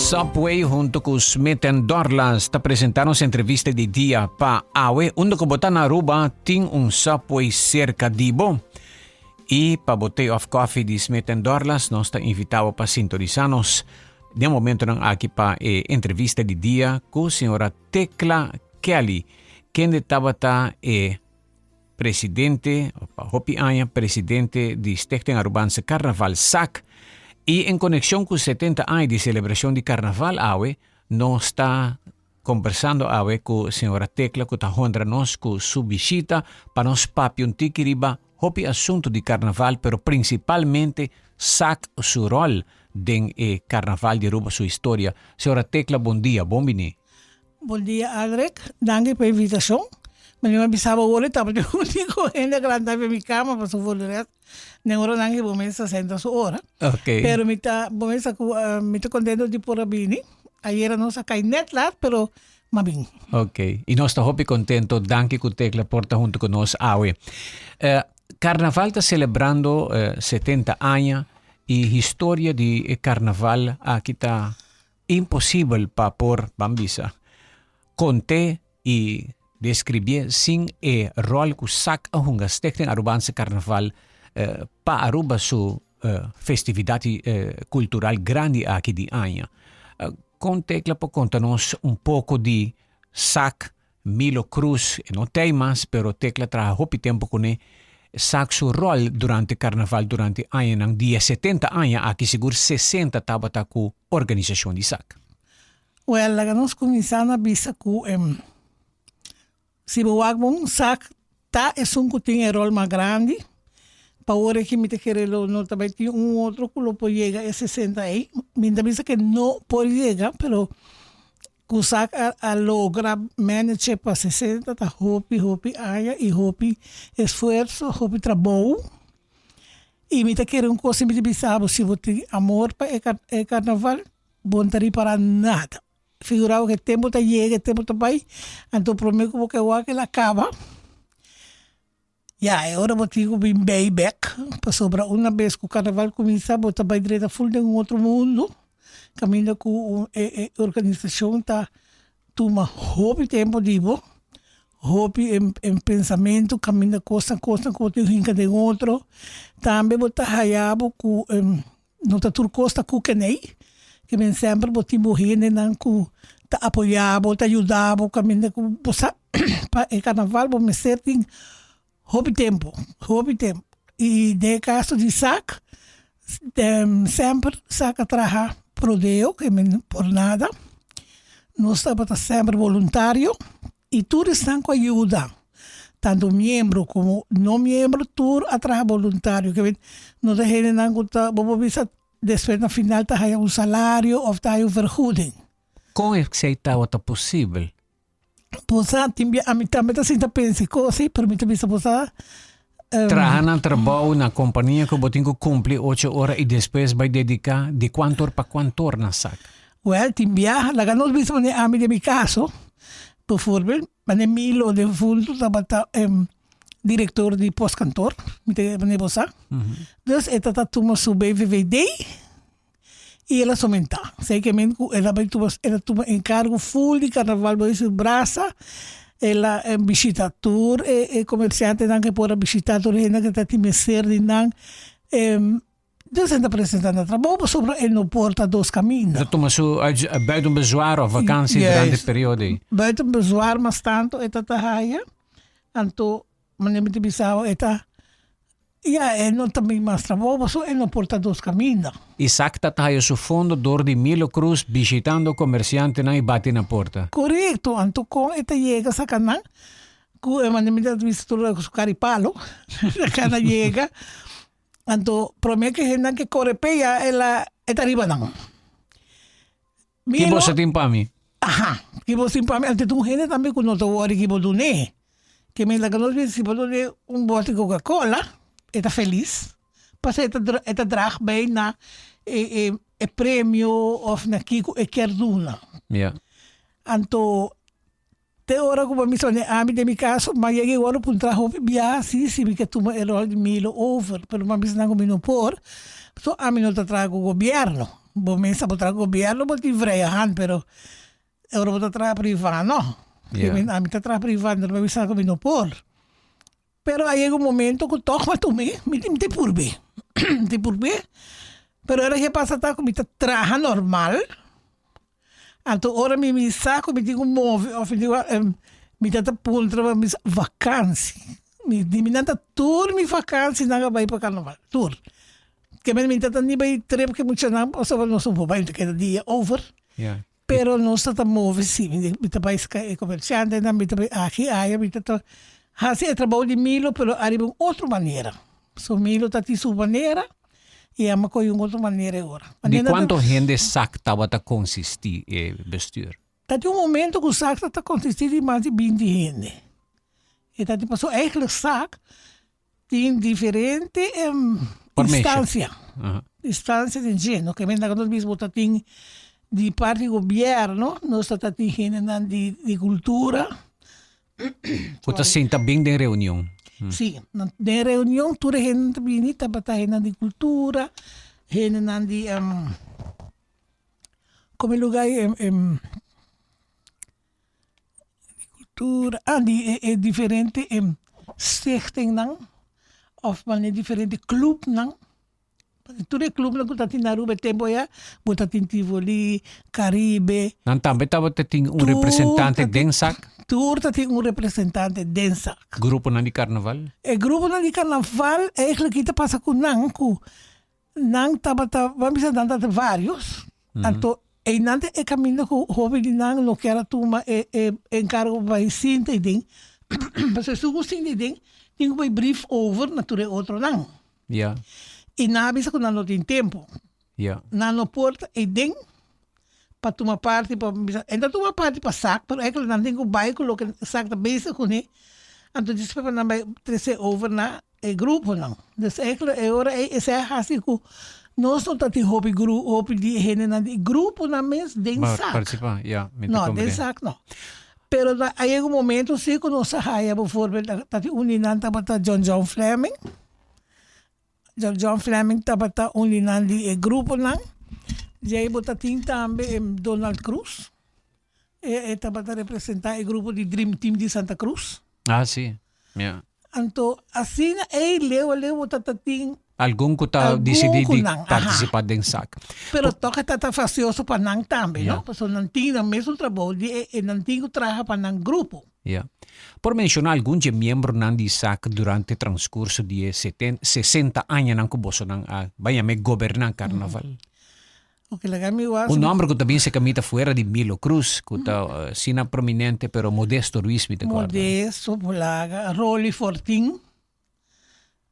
Subway hunto cu Smith and Dorlas ta presenta nos entrevista di dia pa awe. Unda cu bo ta na Aruba tin un Subway cerca di bo. Y pa bo tea of coffee di Smith and Dorlas nos ta invita bo pa sintonisa nos den momentonan aki pa e entrevista di dia cu señora Tecla Kelly, kende tabata e presidente, pa hopi aña presidente di Stichting Arubaanse Carnaval, SAC, y en conexion cu 70 aña di celebracion di Carnaval awe, nos ta conversando awe cu señora Tecla cu ta honra nos cu su bishita pa nos papia un tiki riba hopi asunto di Carnaval, pero principalmente SAC su rol den e Carnaval di Aruba su historia. Señora Tecla, bon dia, bon bini. Bon dia Aldrich, danki pa e invitashon. Mi a bisa bo awor e tabata e uniko hende ku lanta for mi kama pasobra for di rest den oranan ku bo mes ta senta su ora. Pero mi ta bo mes sa ku mi ta kontento di por a bini. Ayera nos a kai net lat pero m'a bin. Ok, i nos ta hopi kontento, danki ku Tecla por ta huntu ku nos awe. Karnaval ta selebrando 70 aña i historia di e karnaval aki ta Imposibel pa por, ban bisa, kont'é i deskribié sin e ròl ku sak a hunga Stichting Arubaanse Carnaval pa Aruba su festividat kultural grandi aki di aña. Kon Tecla por konta nos un poko di sak Milo Cruz, e no t'ei mas, pero Tecla traha hopi tempu kuné, sak su ròl durante karnaval durante añanan di e 70 aña aki sigur 60 tabata ku organisashon di sak. Wèl, laga nos kuminsá na bisa ku si bo wak bon, sak ta esun ku tin e ròl mas grandi. Pa ora ki mi ta kere lo no ta bai tin un otro ku lo por yega e 60 ei. Mi ta bisa ke no por yega, pero Ku sa a logra manage pa 60 ta hopi hopi aña y hopi esfuerso, hopi trabou. Y mi ta kere un cos mi ta bisa bo si bo tin amor pa e carnaval bo no ta ripara nada. Figura bo ke tempo ta yega e tempo ta bay anto prome ku bo ke wak el a caba. Ya, e ora bo tin ku bin bei bek, pasobra una bes ku karnaval kuminsá bo ta bai drenta ful den un otro mundu, kaminda ku e e organisashon ta tuma hopi tempu di bo, hopi en pensamentu kaminda kosnan kosnan ku bo tin hinka den otro. Tambe bo ta haya bo ku no ta tur kos ta kukenei, ke men semper bo tin bo hendenan ku ta apoyá bo, ta yuda bo kaminda ku bo sa pa e karnaval bo mester tin hopi tempu, hopi tempu. I den e kaso di Sak, semper Sak a traha pro deo, ke men por nada, nos tabata semper boluntario. I tur esnan ku a yuda, tantu miembro komo no miembro, tur a traha boluntario. Ke men no ta hendenan ku ta, bo por bisa despues na final ta haya un salario òf ta haya un vergoeding. Kon esei tabata posibel? Bo sa, tin bia ami tambe ta sinta pensa e kos ei, pero mi ta bisa bo sa. Traha na trabou, na kompania ku bo tin ku kumpli ocho ora i despues bai dediká di kuantu or pa kuantu or na sak. Wèl, tin biaha, laga nos bisa manera ami den mi kaso, bijvoorbeeld, manera Milo defuntu tabata direktor di postkantoor, mi ta manera bo sa. Dus e ta ta tuma su BVVD i el a somentá. Zekermente ku el a bai tuma, el a tuma enkargo ful di karnaval bo su brasa, el a bishita tur e komersiantenan ke por a bishita, tur hende ke ta tin mester di nan. Dus e ta presenta na trabou pasobra e no por ta dos kaminda. Ta tuma su buiten bezwaar of vakantie durante e periodo ei. Buiten bezwaar mas tanto e ta ta haya. Anto manera mi ta bisa bo e ta ya e no ta bin mas trabou pasobra e no por ta dos kaminda. Isaac ta ta haya su fondo dor di Milo Cruz bishitando komersiantenan i bati na porta. Korekto, anto kon e ta yega saka nan ku e manera mi ta bisa tur ku su kari palo kana yega. Anto prome ke hendenan ke kore p'e ya el a e ta riba nan. Ki bo sa tin pa mi? Aha, ki bo tin pa mi. Anto tin un hende tambe ku no ta wòri ki bo dun'é. Ke men laga nos bisa si bo dun'é un bòte Coca Cola e ta felis. Pasobra e ta e ta drag bai na e e e premio òf na kiko e kier duna. Ya. Anto Te ora ku bo mester wende ami den mi kaso, ma yega e ora ku un traha hopi biaha si, si mi ke tuma e ròl di Milo over, pero mi a bisa nan ku mi no por, So ami no ta traha ku gobierno. Bo mester bo traha ku gobierno bo tin vrije hand pero ora bo ta traha priva no. Ami ta traha priva no ta bisa ku mi no por. Pero a yega un momento ku tòg mi a tum'é, mi tin mi purb'é, mi tin purb'é, pero ora ke pasa ta ku mi ta traha normal, anto ora mi mi sa ku mi tin ku move òf mi tin ku mi ta ta puntra pa mi vakansi, mi di mi nan ta tur mi vakansinan a bai pa karnaval, tur. Ke mi ta ta ni bai trip ku e muchanan pasobra nos no por bai, mi ta keda dia over. Pero nos ta ta move si, mi ta bai ska e comerciantenan, mi ta bai aki aya, mi ta ta haci e trabou di Milo pero ariba un otro manera. So Milo ta tin su manera y ami a coge un otro manera e ora. Di cuanto hende sac tabata consisti e bestuur? Ta tin un momento cu sac ta ta consisti di mas di binti hende. E ta tin pasobra eigenlijk sac Tin diferente instancia, instancia den dje, no ke menda nos mismo ta tin di parti gobierno, nos ta tin hendenan di di cultura. Ku ta sinta bin den reunion. Si, den reunion tur e hende ta bini tabata hendenan di cultura, hendenan di como e lugar Di cultura, ah di e e diferente stichtingnan of manera diferente clubnan, tur e clubnan cu ta tin na Aruba e tempo aya, bo ta tin Tivoli, Caribe. Nan tambe tabata tin un representante den SAC? Tur ta tin un representante den SAC. Gruponan di carnaval? E gruponan di carnaval eigenlijk kita pasa cu nan cu Nan tabata, ban bisa nan tabata varios, anto einan ta e kaminda ku hopi di nan no kier a tuma e e enkargo pa bai sinta ei den, pasobra esun ku sinta ei den tin ku bai brief over na tur e otronan. Ya. I nan a bisa ku nan no tin tempu. Ya. Nan no por ta ei den pa tuma parti pa bisa, e ta tuma parti pa sak, pero eigenlijk nan tin ku bai ku loke sak ta bezig kuné, anto despues pa nan bai trese over na E gruponan. Dus eigenlijk e ora ei esei a hasi ku nos no ta tin hopi gru hopi di hendenan di gruponan mes den Ba sak. participa, ya, mi ta No, den comprende. sak no. Pero ta a yega un momento si ku nos a haya bijvoorbeeld ta tin un di nan tabata John John Fleming. John John Fleming tabata un di nan di e gruponan. Djei bo ta tin tambe Donald Cruz. E e tabata representa e grupo di Dream Team di Santa Cruz. Ah, si. Ja. Anto asina ei leu a leu bo ta ta tin Algun ku ta Algun disidí ku di nan, aha. partisipá den sak. Pero tok e ta ta fastioso pa nan tambe, Ja. no? Pasobra nan tin nan mesun trabou di e e nan tin ku traha pa nan grupo. Ja. Por menshoná algun dje miembronan di sak durante transkurso di e seten sesenta añanan ku bosonan a bai yam'é goberná karnaval? Oke, laga mi wak. Un nomber ku ta bin serka mi ta fuera di Milo Cruz, ku ta asina prominente, pero Modesto Ruiz mi ta kòrda. Modesto Bulaga, Rolly Fortin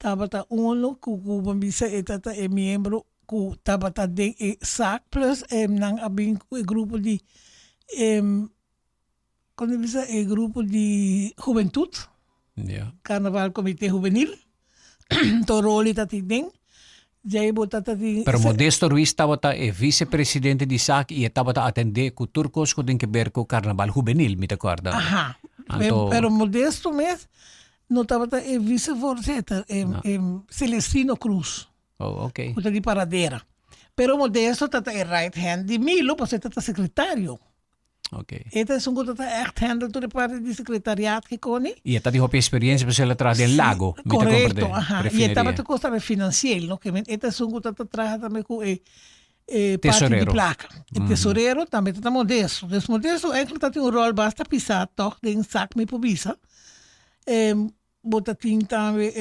tabata uno ku ku bo bisa e ta ta e miembro ku tabata den e SAC plus e nan a bin ku e grupo di e kon ta bisa e grupo di hubentut. Ja. Carnaval Comité Juvenil. Anto Rolly ta tin den. Djei bo ta ta tin. Pero Modesto Ruiz tabata e vicepresidente di SAC y e tabata atende cu tur cos cu tin ke ber cu Carnaval Juvenil, mi ta corda. Aha. Anto. Pero Modesto mes no tabata e vicevoorzitter, e, No. e Celestino Cruz. Oh, ok. Cu ta di Paradera. Pero Modesto ta ta e right hand di Milo, pasobra e ta ta secretario. Ok. E ta esun ku ta ta echt handle tur e parti di secretariat ke koni. I e ta di hopi experiencia pasobra el a traha den Lago, mi ta Correcto, comprende. aha. I e Refineria. tabata kos tambe financieel, no? Ke men e ta esun ku ta ta traha tambe ku e e parti di Tesorero. plaka. E tesorero tambe ta ta Modesto. Dus Modesto eigenlijk ta tin un rol basta pisá tòg den sak mi por bisa. Bo ta tin tambe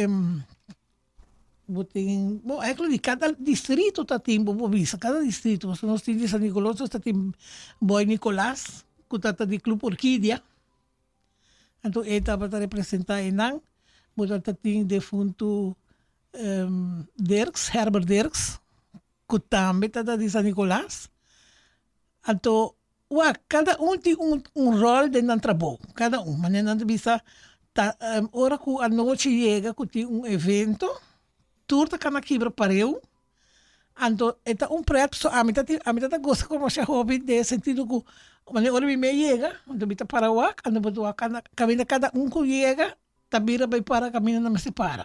bo tin bo eigenlijk di kada distrito ta tin bo por bisa kada distrito pasobra nos tin di San Nicolas nos ta tin Boy Nicolas ku ta ta di Club Orquidea anto e tabata representa einan bo ta ta tin defuntu Dirks Herbert Dirks ku tambe ta ta di San Nicolas anto Wak, kada un tin un un ròl den nan trabou, kada un. Manera nan ta bisa, ta ora ku anochi yega ku tin un evento, tur ta kana kibra pareu, anto e ta un prèt, so ami ta tin ami ta ta gosa komo masha hopi den e sentido ku manera ora mi mei yega, anto mi ta para wak, anto mi ta wak kaminda kada un ku yega ta bira bai para kaminda nan mester para.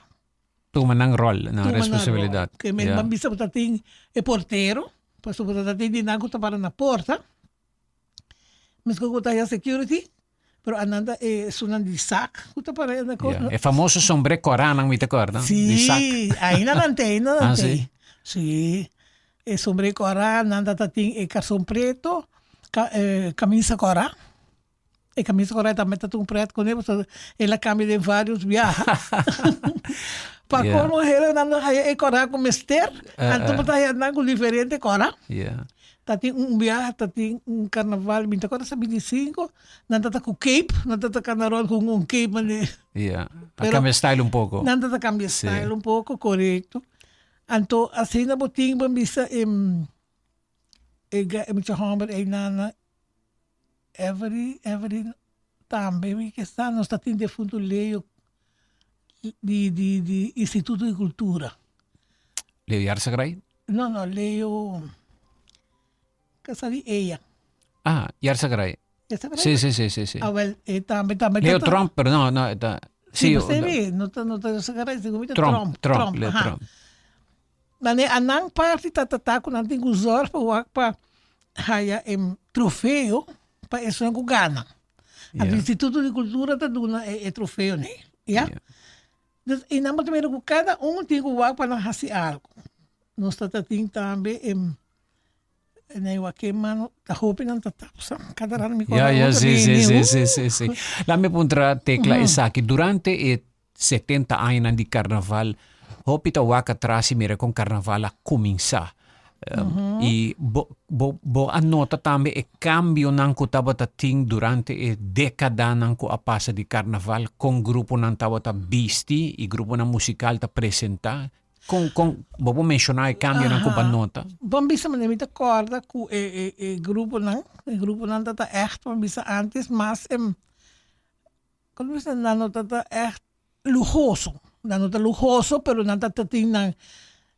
Tuma nan rol, nan Tuma nan rol. responsabilidad. Ke men Ja. ban bisa bo ta tin e portero, pasobra bo ta tin di nan ku ta para na porta. Mescos ku bo ta haya security, pero anan ta e esunnan di sak ku ta para na kos. Ja. E famoso sombré kòrá nan mi ta kòrda, di sak. Sí, ainda nan te, ainda nan Ah, te. sí? Sí. E sombré kòrá, nan ta ta tin e karson preto, ka e kamisa kòrá. E camisa corá tambe ta un pret con e pasobra el a cambia den varios biaha. Pa Yeah. como hera nan no haya e corá cu mester, Eh, anto eh. bo ta haya nan cu diferente corá. Yeah. Ta tin un biaha, ta tin un carnaval, mi ta acorda sa 25, nan ta ta cu cape, nan ta ta cana rond cu un cape mane. Yeah. A Pero cambia style un poco. Nan ta ta cambia Sí. style un poco, correcto. Anto asina bo tin bo bisa em e ga- e mucha homber ei nan Every every tambe mi ke sa nos ta tin defuntu Leo di di di Instituto di Cultura. Leo Yarzagaray? No no Leo kasa di eya. Ah, Yarzagaray. Yarzagaray? Si si si si si. Ah wel e tambe tambe Leo Tromp pero no no e ta Si si no ta no ta Yarzagaray segun mi ta Tromp Tromp Tromp Leo aha. Tromp. Mane a nan parti ta tata ku nan tin ku zòrg pa wak pa haya e trofeo pa esun ku gana. Anto Instituto di Kultura ta duna e trofeo nei, ya. Dus i nan bo ta mira ku kada un tin ku wak pa nan hasi algu. Nos ta tin tambe e nei wak ke mano ta hopi nan ta tap sa kada rato mi kòrda Ya, ya, otro si, si, bini, si, si, si, si. Lami puntra Tecla esaki, durante e 70 añanan di karnaval, hopi ta wak atras i mira kon karnaval a kuminsá. I bo bo bo a nota tambe e kambionan ku tabata tin durante e dékadanan ku a pasa di karnaval, kon gruponan tabata bisti i gruponan musikal ta presentá. Kon kon bo por menshoná e kambionan ku bo a nota? Bon bisa manera mi ta kòrda ku e e e gruponan, e gruponan ta ta ègt bon bisa ántes mas Como bisa nan no ta ta echt luhoso, nan no ta luhoso pero nan ta ta tin nan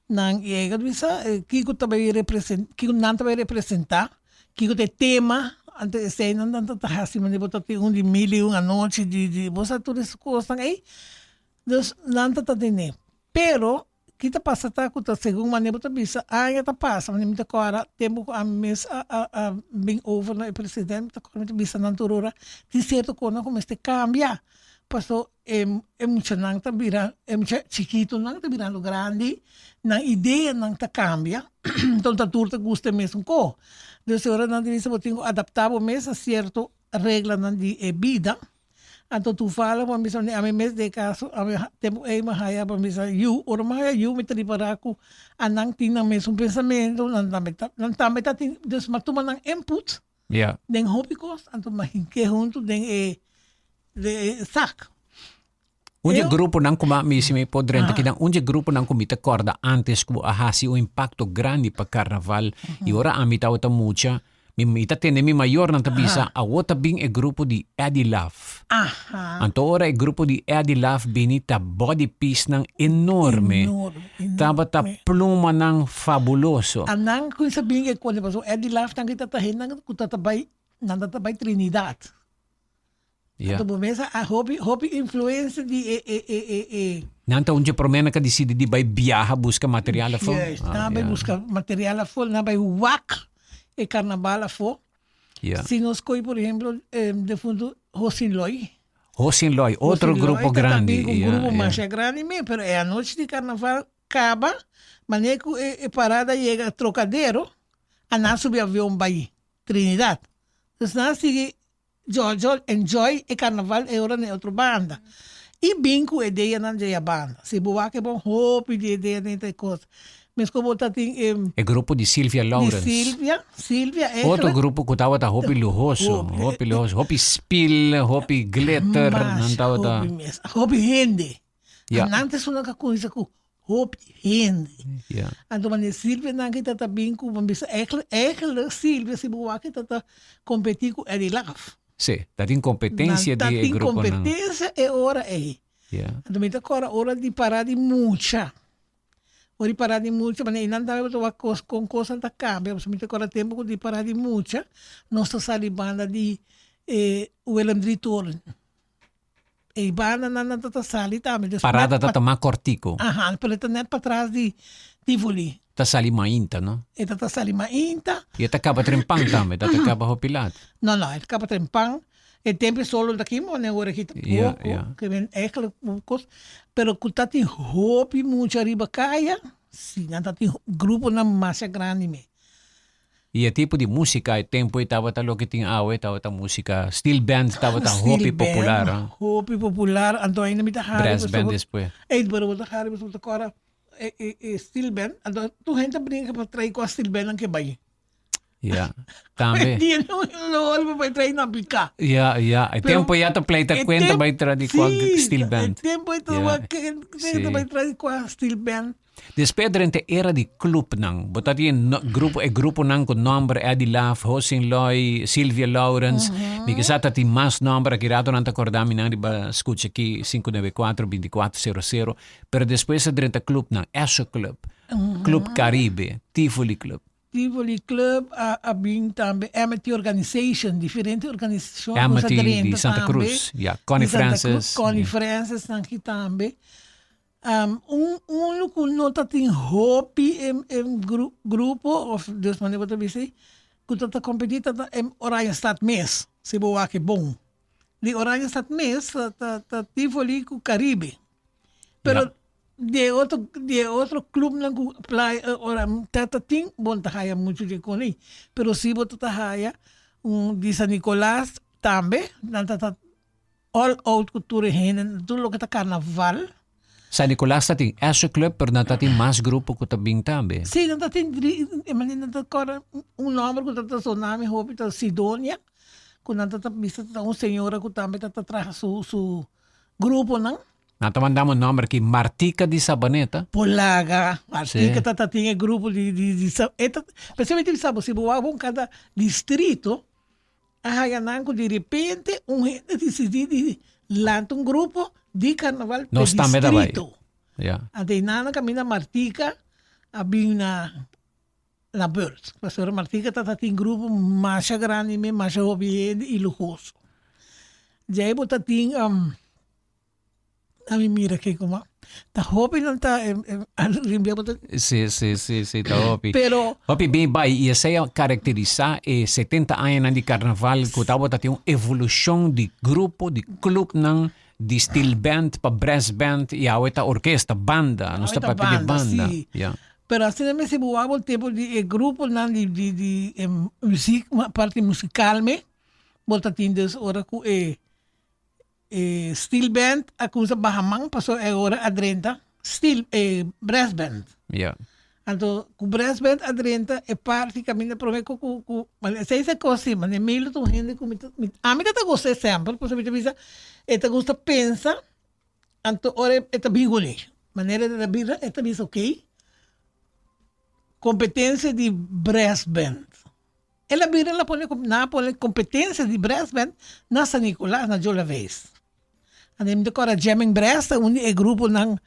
nan yega bisa kiko ta bay representa kiko nan ta bay representa, kiko ta e tema, anto esey nan ta ta haci manera bo ta tin un di mil y un anochi di di bo sa tur es cosnan ey, dus nan ta ta tene pero Ki ta pasa ta ku ta segun manera bo ta bisa aña ta pasa manera mi ta kòrda tempu ku ami mes a a a bin over na e president mi ta kòrda mi ta bisa nan tur ora tin sierto kosnan ku mester kambia paso e e muchanan ta bira e mucha chikitonan ta birando grandi nan ideanan ta kambia enton ta tur ta gusta e mesun kos dus e ora nan ta bisa bo tin ku adapta bo mes a sierto reglanan di e bida. Anto toevallig bo a bisa ami mes den caso ami tempo ey mi haya bo a bisa yu ora mi haya yu mi ta ripara cu anan tin nan mesun pensamento nan tambe ta nan tambe ta tin dus mi a tuma nan input Ja. den hopi cos anto mi a hinke hunto den e den e zak. Un di e gruponan ku mi si mi por drenta kinan un di e gruponan ku mi ta kòrda ántes ku a hasi un impakto grandi pa karnaval i ora ami tabata mucha mi mi ta tende mi mayornan ta bisa awor ta bin e grupo di Eddie Love. Anto ora e grupo di Eddie Love bini ta body piecenan enorme tabata plumanan fabuloso. Anan kuminsa bin e kos pasobra Eddie Love nan ta ta hendenan ku ta ta bai nan ta ta bai Trinidad. Ja. Anto bo mesa a hopi hopi influencia di e e e e e. Nan ta un dje promé nan ka disidi di bai biaha buska material afó. Juist, Ah, nan a bai ja. buska material afó, nan a bai wak e karnaval afó. Ja. Si nos koi por ehemplo eh defuntu Hosin Loy. Hosin Loy, otro Hosin Loy grupo ta grandi. tambe un Ja, grupo ja. masha grandi mes, pero e anochi di karnaval kaba, manera ku e e parada yega Trocadero, a nan subi avion bai Trinidad. Dus nan a sigui Jojo enjoy e carnaval e ora na e otro banda y bin cu e deanan dje e banda. Si bo wak e bon hopi di e deanan ta e cos. Mescos bo ta tin e. E grupo di Sylvia Lawrence. Di Sylvia, Sylvia Otro eigenlijk. grupo cu tabata hopi luhoso, hopi luhoso, hopi spiel, hopi glitter, nan Masha tabata. hopi mes, hopi hende. Ja. Nan ta esuna ka cuminsa cu hopi hende. Ja. Anto wanneer Silvia nan ki tata bin ku bo bisa eigenlijk eigenlijk Silvia si bo wak ki tata kompetí ku Eddie Love. Sí, ta tin kompetensia Nan ta di e tin gruponan. kompetensia e ora ei. Ja. Anto mi ta kòrda ora di pará di mucha. Ora di pará di mucha, manera einan tambe bo ta wak kos kon kosnan ta kambia. Pasobra mi ta kòrda tempu ku di pará di mucha nos ta sali banda di e Willem Drietoren. Ei banda nan nan ta sali tambe. Dus Parada net ta pa tama kortico. Aha, pero e ta net patras di Tivoli. Ta sali mainta, no? E ta ta sali mainta. I e ta kaba trempan tambe, ta ta kaba hopi lat. No, no, e ta kaba trempan. E tempo e solo ta aki mo, ne ora aki ta poko, ke men eigenlijk kos, pero ku ta tin hopi mucha riba kaya, si nan ta tin gruponan masha grandi me. I e tipo di músika e tempo ei tabata loke tin awe, tabata músika steel band tabata hopi Steel band, popular. hopi popular, anto ainda mi ta hari Brass band pasobra, despues. ey pero bo ta hari pasobra bo ta kòrda e e e steel band, anto tur hende ta brinka pa trai kua steel band nan ke bai. Ja, tambe. Dia no lo hol pa bai trai nan piká. Ja, ja. E Pero tempo ya ta pleita e cuenta tempo bai tra di kua sí, steel e band. tempo e ta Ja, wa ke sí. ta bai tra di kua steel band. Despues durante era di clubnan, bo ta tin no, grupo, e gruponan ku nomber Eddie Laf, Hosing Loy, Sylvia Lawrence, mi kisa ta tin mas nomber, aki rato nan ta korda mi nan riba skucha aki 594 2400, pero despues a drenta clubnan, Esso Club, Club Caribe, Tivoli Club. Tivoli Club a a bin tambe Amity Organization, diferente organisashon ku sa Amity di drenta Santa tambe Cruz, ya, Connie di Santa Cruz, Francis, Connie ya. Francis nan ki tambe. Un un ku no ta tin hopi e e gru grupo of dus manera bo ta bisa ei ku ta ta kompetí ta ta e Oranjestad mes si bo wak e bon. Di Oranjestad mes ta ta ta Tivoli ku Caribe. Pero Ya. di e otro di e otro clubnan ku playa ora ta ta tin bo no ta haya muchu di kon ei. Pero si bo ta ta haya un di San Nicolas tambe nan ta ta All out ku tur e hende, tur loke ta karnaval. San Nicolas ta tin Esso Club, pero nan ta tin mas grupo ku ta bin tambe. Sí, nan ta tin dri, e manera nan ta kòrda un nòmber ku ta ta sona mi hopi ta Sidonia, ku nan ta ta bisa ta un señora ku tambe ta ta traha su su gruponan. Nan ta manda mi un nòmber aki, Martica di Sabaneta. Polaga, Martica Sí. ta ta tin e grupo di di di sa e ta, spesialmente mi sa bo si bo wak bon kada distrito, A haya nan ku di repente un hende disidí di lanta un grupo di karnaval p'e Nos tambe ta bai. distrito. Ja. Anto e nana kaminda Martica a bin na na beurt. Pasobra Martica ta tin grupo masha grandi mes, masha hopi hende i luhoso. Djei bo ta tin Ami mira ke kuma ta hopi nan ta rimbia bo ta. Si, si, si, si, ta hopi. Pero. Hopi bin bai i esei a karakterisá e setenta añanan di karnaval ku tabata tin un evolushon di grupo, di klupnan, di steel band pa brass band i awe ta orkesta, banda. Nos ta papia di banda. Si. Ya. Pero asina mester bo wak bo tempu di e gruponan di di di e muzik, parti musikal me, bo ta tin dus ora ku e E steel band a cuminsa baha man pasobra e ora a drenta steel e brass band. Ja. Anto cu brass band a drenta e parti caminda prome cu cu cu esey sa cos si mane Milo ta un hende cu mi ta mi ami ta ta gusta e semper pasobra mi ta bisa e ta gusta pensa anto ora e ta bin cune manera e ta bira e ta bisa ok competencia di brass band. El a bira la pone nan a pone competencia di brass band na San Nicolas na Joe Laveist. Anto mi ta corda Jamming Brass ta un di e gruponan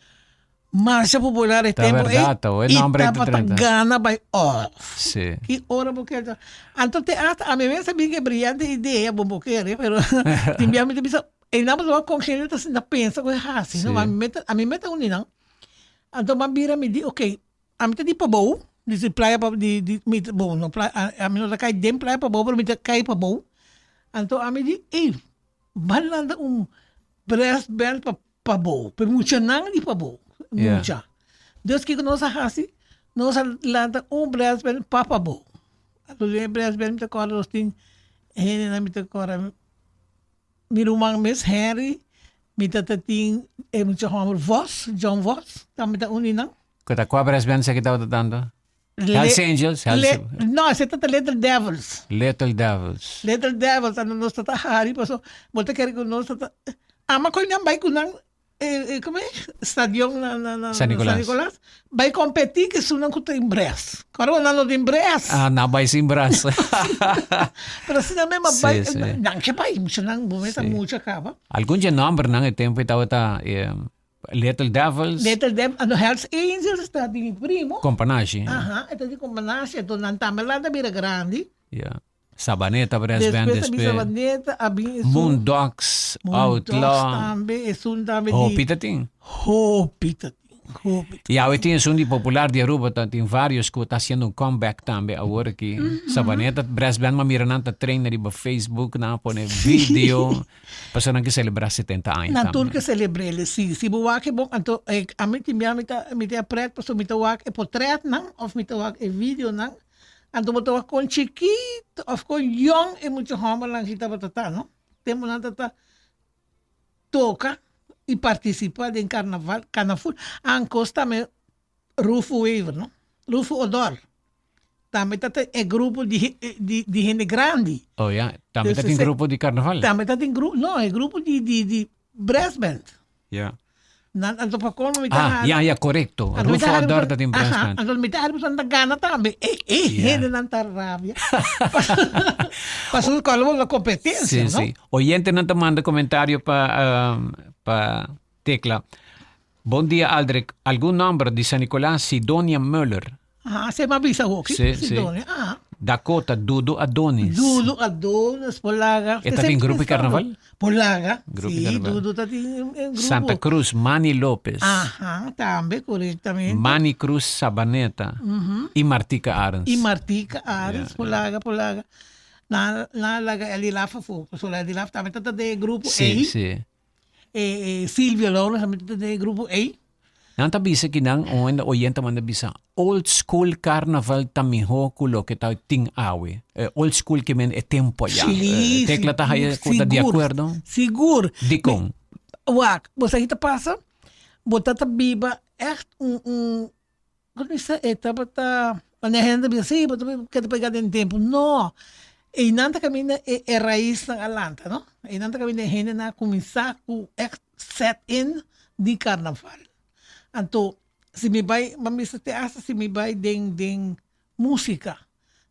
masha popular e Ta tempo ei verdad, ta, e y nombre ei ta tabata drenta. gana by all. Sí. Ki ora bo kier ta. Anto te hasta ami mes a bin ku e brillante idea, bo bo kere, pero tin bia mi ta bisa einan bo ta wak kon hende ta sinta pensa ku e hasi, no? Sí. Ami mes ta ami mes ta un di nan. Anto mi a bira mi di ok, Ami ta di pabou, di si playa pa di di mi ta bon no playa ami no ta kai den playa pabou pero mi ta kai pabou. Anto ami di ey ban lanta un brass band pa pabou, pa e muchanan di pabou, mucha. Dus kiko nos a hasi? Nos a lanta un brass band pa pabou. Anto den e brass band mi ta kòrda nos tin hendenan mi ta kòrda. Mi ruman mes Henry, mi tata tin e mucha homber Vos, John Vos, tambe ta un di nan. Ku ta kua brass band esaki tabata tanto? Hells Angels? Hells... Le, no, ese tata Little Devils. Little Devils. Little Devils, anto nos tata hari paso bo ta kere ku nos tata ama koe nan bai ku nan Como e stadion na na na San Nicolas. San Nicolas bai competi cu esunnan cu tin bres. Ora cu nan no tin bres. Ah, nan bai sin bras. Pero asina mes ma bai, Sí, sí. nan ke bai, mucha nan bo mester Sí. mucha caba. Algun dje nombernan e tempo ei tabata eh, Little Devils, Little Devils, ano Hells Angels ta di mi primo. Companashi. Aha, e ta di Companashi, enton nan tambe lanta bira grandi. Ja. Sabaneta Brass Band Despues a bin despues. Sabaneta, a bin esun. Moondogs, Moondogs Outlaw. tambe, esun tambe di. Hopi ta tin. Hopi ta tin, hopi ta Y awe tin esun di popular di Aruba, ta tin varios cu ta haciendo un comeback tambe awor aki. Sabaneta Brass Band, m'a mira nan ta train riba Facebook, nan a pone video. Pasobra nan ke selebrá setenta aña Nan tur tambe. ke selebr'el, si. Si bo wak e bon, anto e ami tin bia mi ta mi ta pret pasobra mi ta wak e potretnan òf mi ta wak e videonan, anto bo ta wak kon chikito òf kon yòn e mucha hòmbernan aki tabata ta, no. Tempu nan ta ta toka i partisipá den karnaval, karnaful. Ankos tambe Rufo Wever, no? Rufo Odor. Tambe ta ta e grupo di di di hende grandi. Oh ya, tambe ta tin grupo di carnaval? Tambe ta tin grupo, no, e grupo di di di brass band. Ya. Nan anto pa colmo mi ta Ah, ya, ya, correcto. Rufo Odor ta tin brass band. Anto mi ta hari pasobra nan ta gana tambe. E e hende nan ta rabia. Pasobra colmo la competencia, Si, no? si. Oyentenan ta manda comentario pa pa Tecla. Bon dia Aldrich, algun nomber di San Nicolas Sidonia Muller. Aha, se m'a bisa hoki, Sí, sí. Sidonia, aha. Dakota, Dudu Adonis. Dudu Adonis, por laga. E ta tin grupo di carnaval? Por laga, Grupo di sí, carnaval. Dudu ta tin un grupo. Santa Cruz, Manny Lopez. Aha, tambe, correctamente. Manny Cruz Sabaneta y Martica Arends. Y Martica Arends, por laga, por laga. Nan, nan a laga Elly Laf afó, pasobra Elly Laf tambe ta ta den e grupo Sí, ei. sí. E Silvia Lawrence tambe ta den e grupo ei. Nan ta bisa ki nan un oyente manda bisa old school carnaval ta miho ku loke ta tin awe. Old school ke men e tempo aya. Sí, Tecla ta haya ku ta di akuerdo? Sigur. Dikon? Wak, bo sa ki ta pasa? Bo ta ta biba ègt un un Bo ta bisa e tabata, wanneer hende ta bisa si bo ta keda pega den tempu, no, einan ta kaminda e e raisnan a lanta no, einan ta kaminda e hendenan a kuminsá ku ègt set in di karnaval. Anto si mi bai, bo a bisa te asta si mi bai den den músika,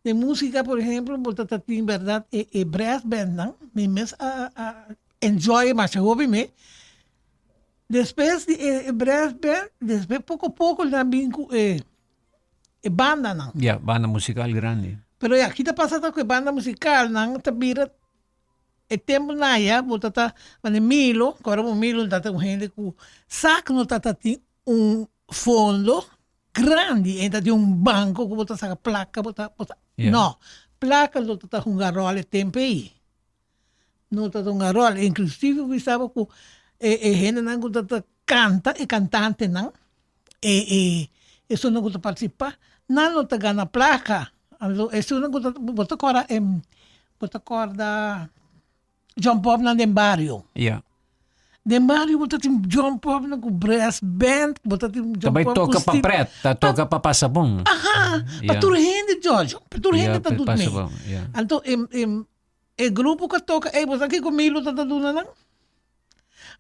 den músika por ehemplo bo ta ta tin bèrdat e e brassbandnan, mi mes a a enjoy masha hopi mi. Despues di e brass band, despues poko poko nan bin ku e e bandanan. Ya, banda musikal grandi. Pero ya, kita pasa ta ku e banda musikal nan ta bira e tempu nan ya bo ta ta mane Milo, ku ora bo Milo ta ta un hende ku sa ku no ta ta tin un fondo grandi, e ta tin un banko ku bo ta saka plaka bo ta bo ta, no, plaka lo ta ta hunga ròl e tempu ei. No ta dunga rol. Inclusive mi saba cu e e hendenan cu ta ta canta, e cantantenan, e e esunnan cu ta participa, nan lo ta gana placa. Anto esunnan cu ta, bo ta corda e, bo ta corda John Popnan den bario. Ya. Den bario bo ta tin John Popnan cu brass band, bo ta tin Ta John bay Pop cu toca pa Steve. pret, ta toca pa pasa bon. Aha, pa Ya. tur hende Giorgio, pa tur hende Ya, ta pa doet pasa mee. bon, ya. Anto e e E grupo ku a toka ei, bo sa kiko Milo ta ta duna nan?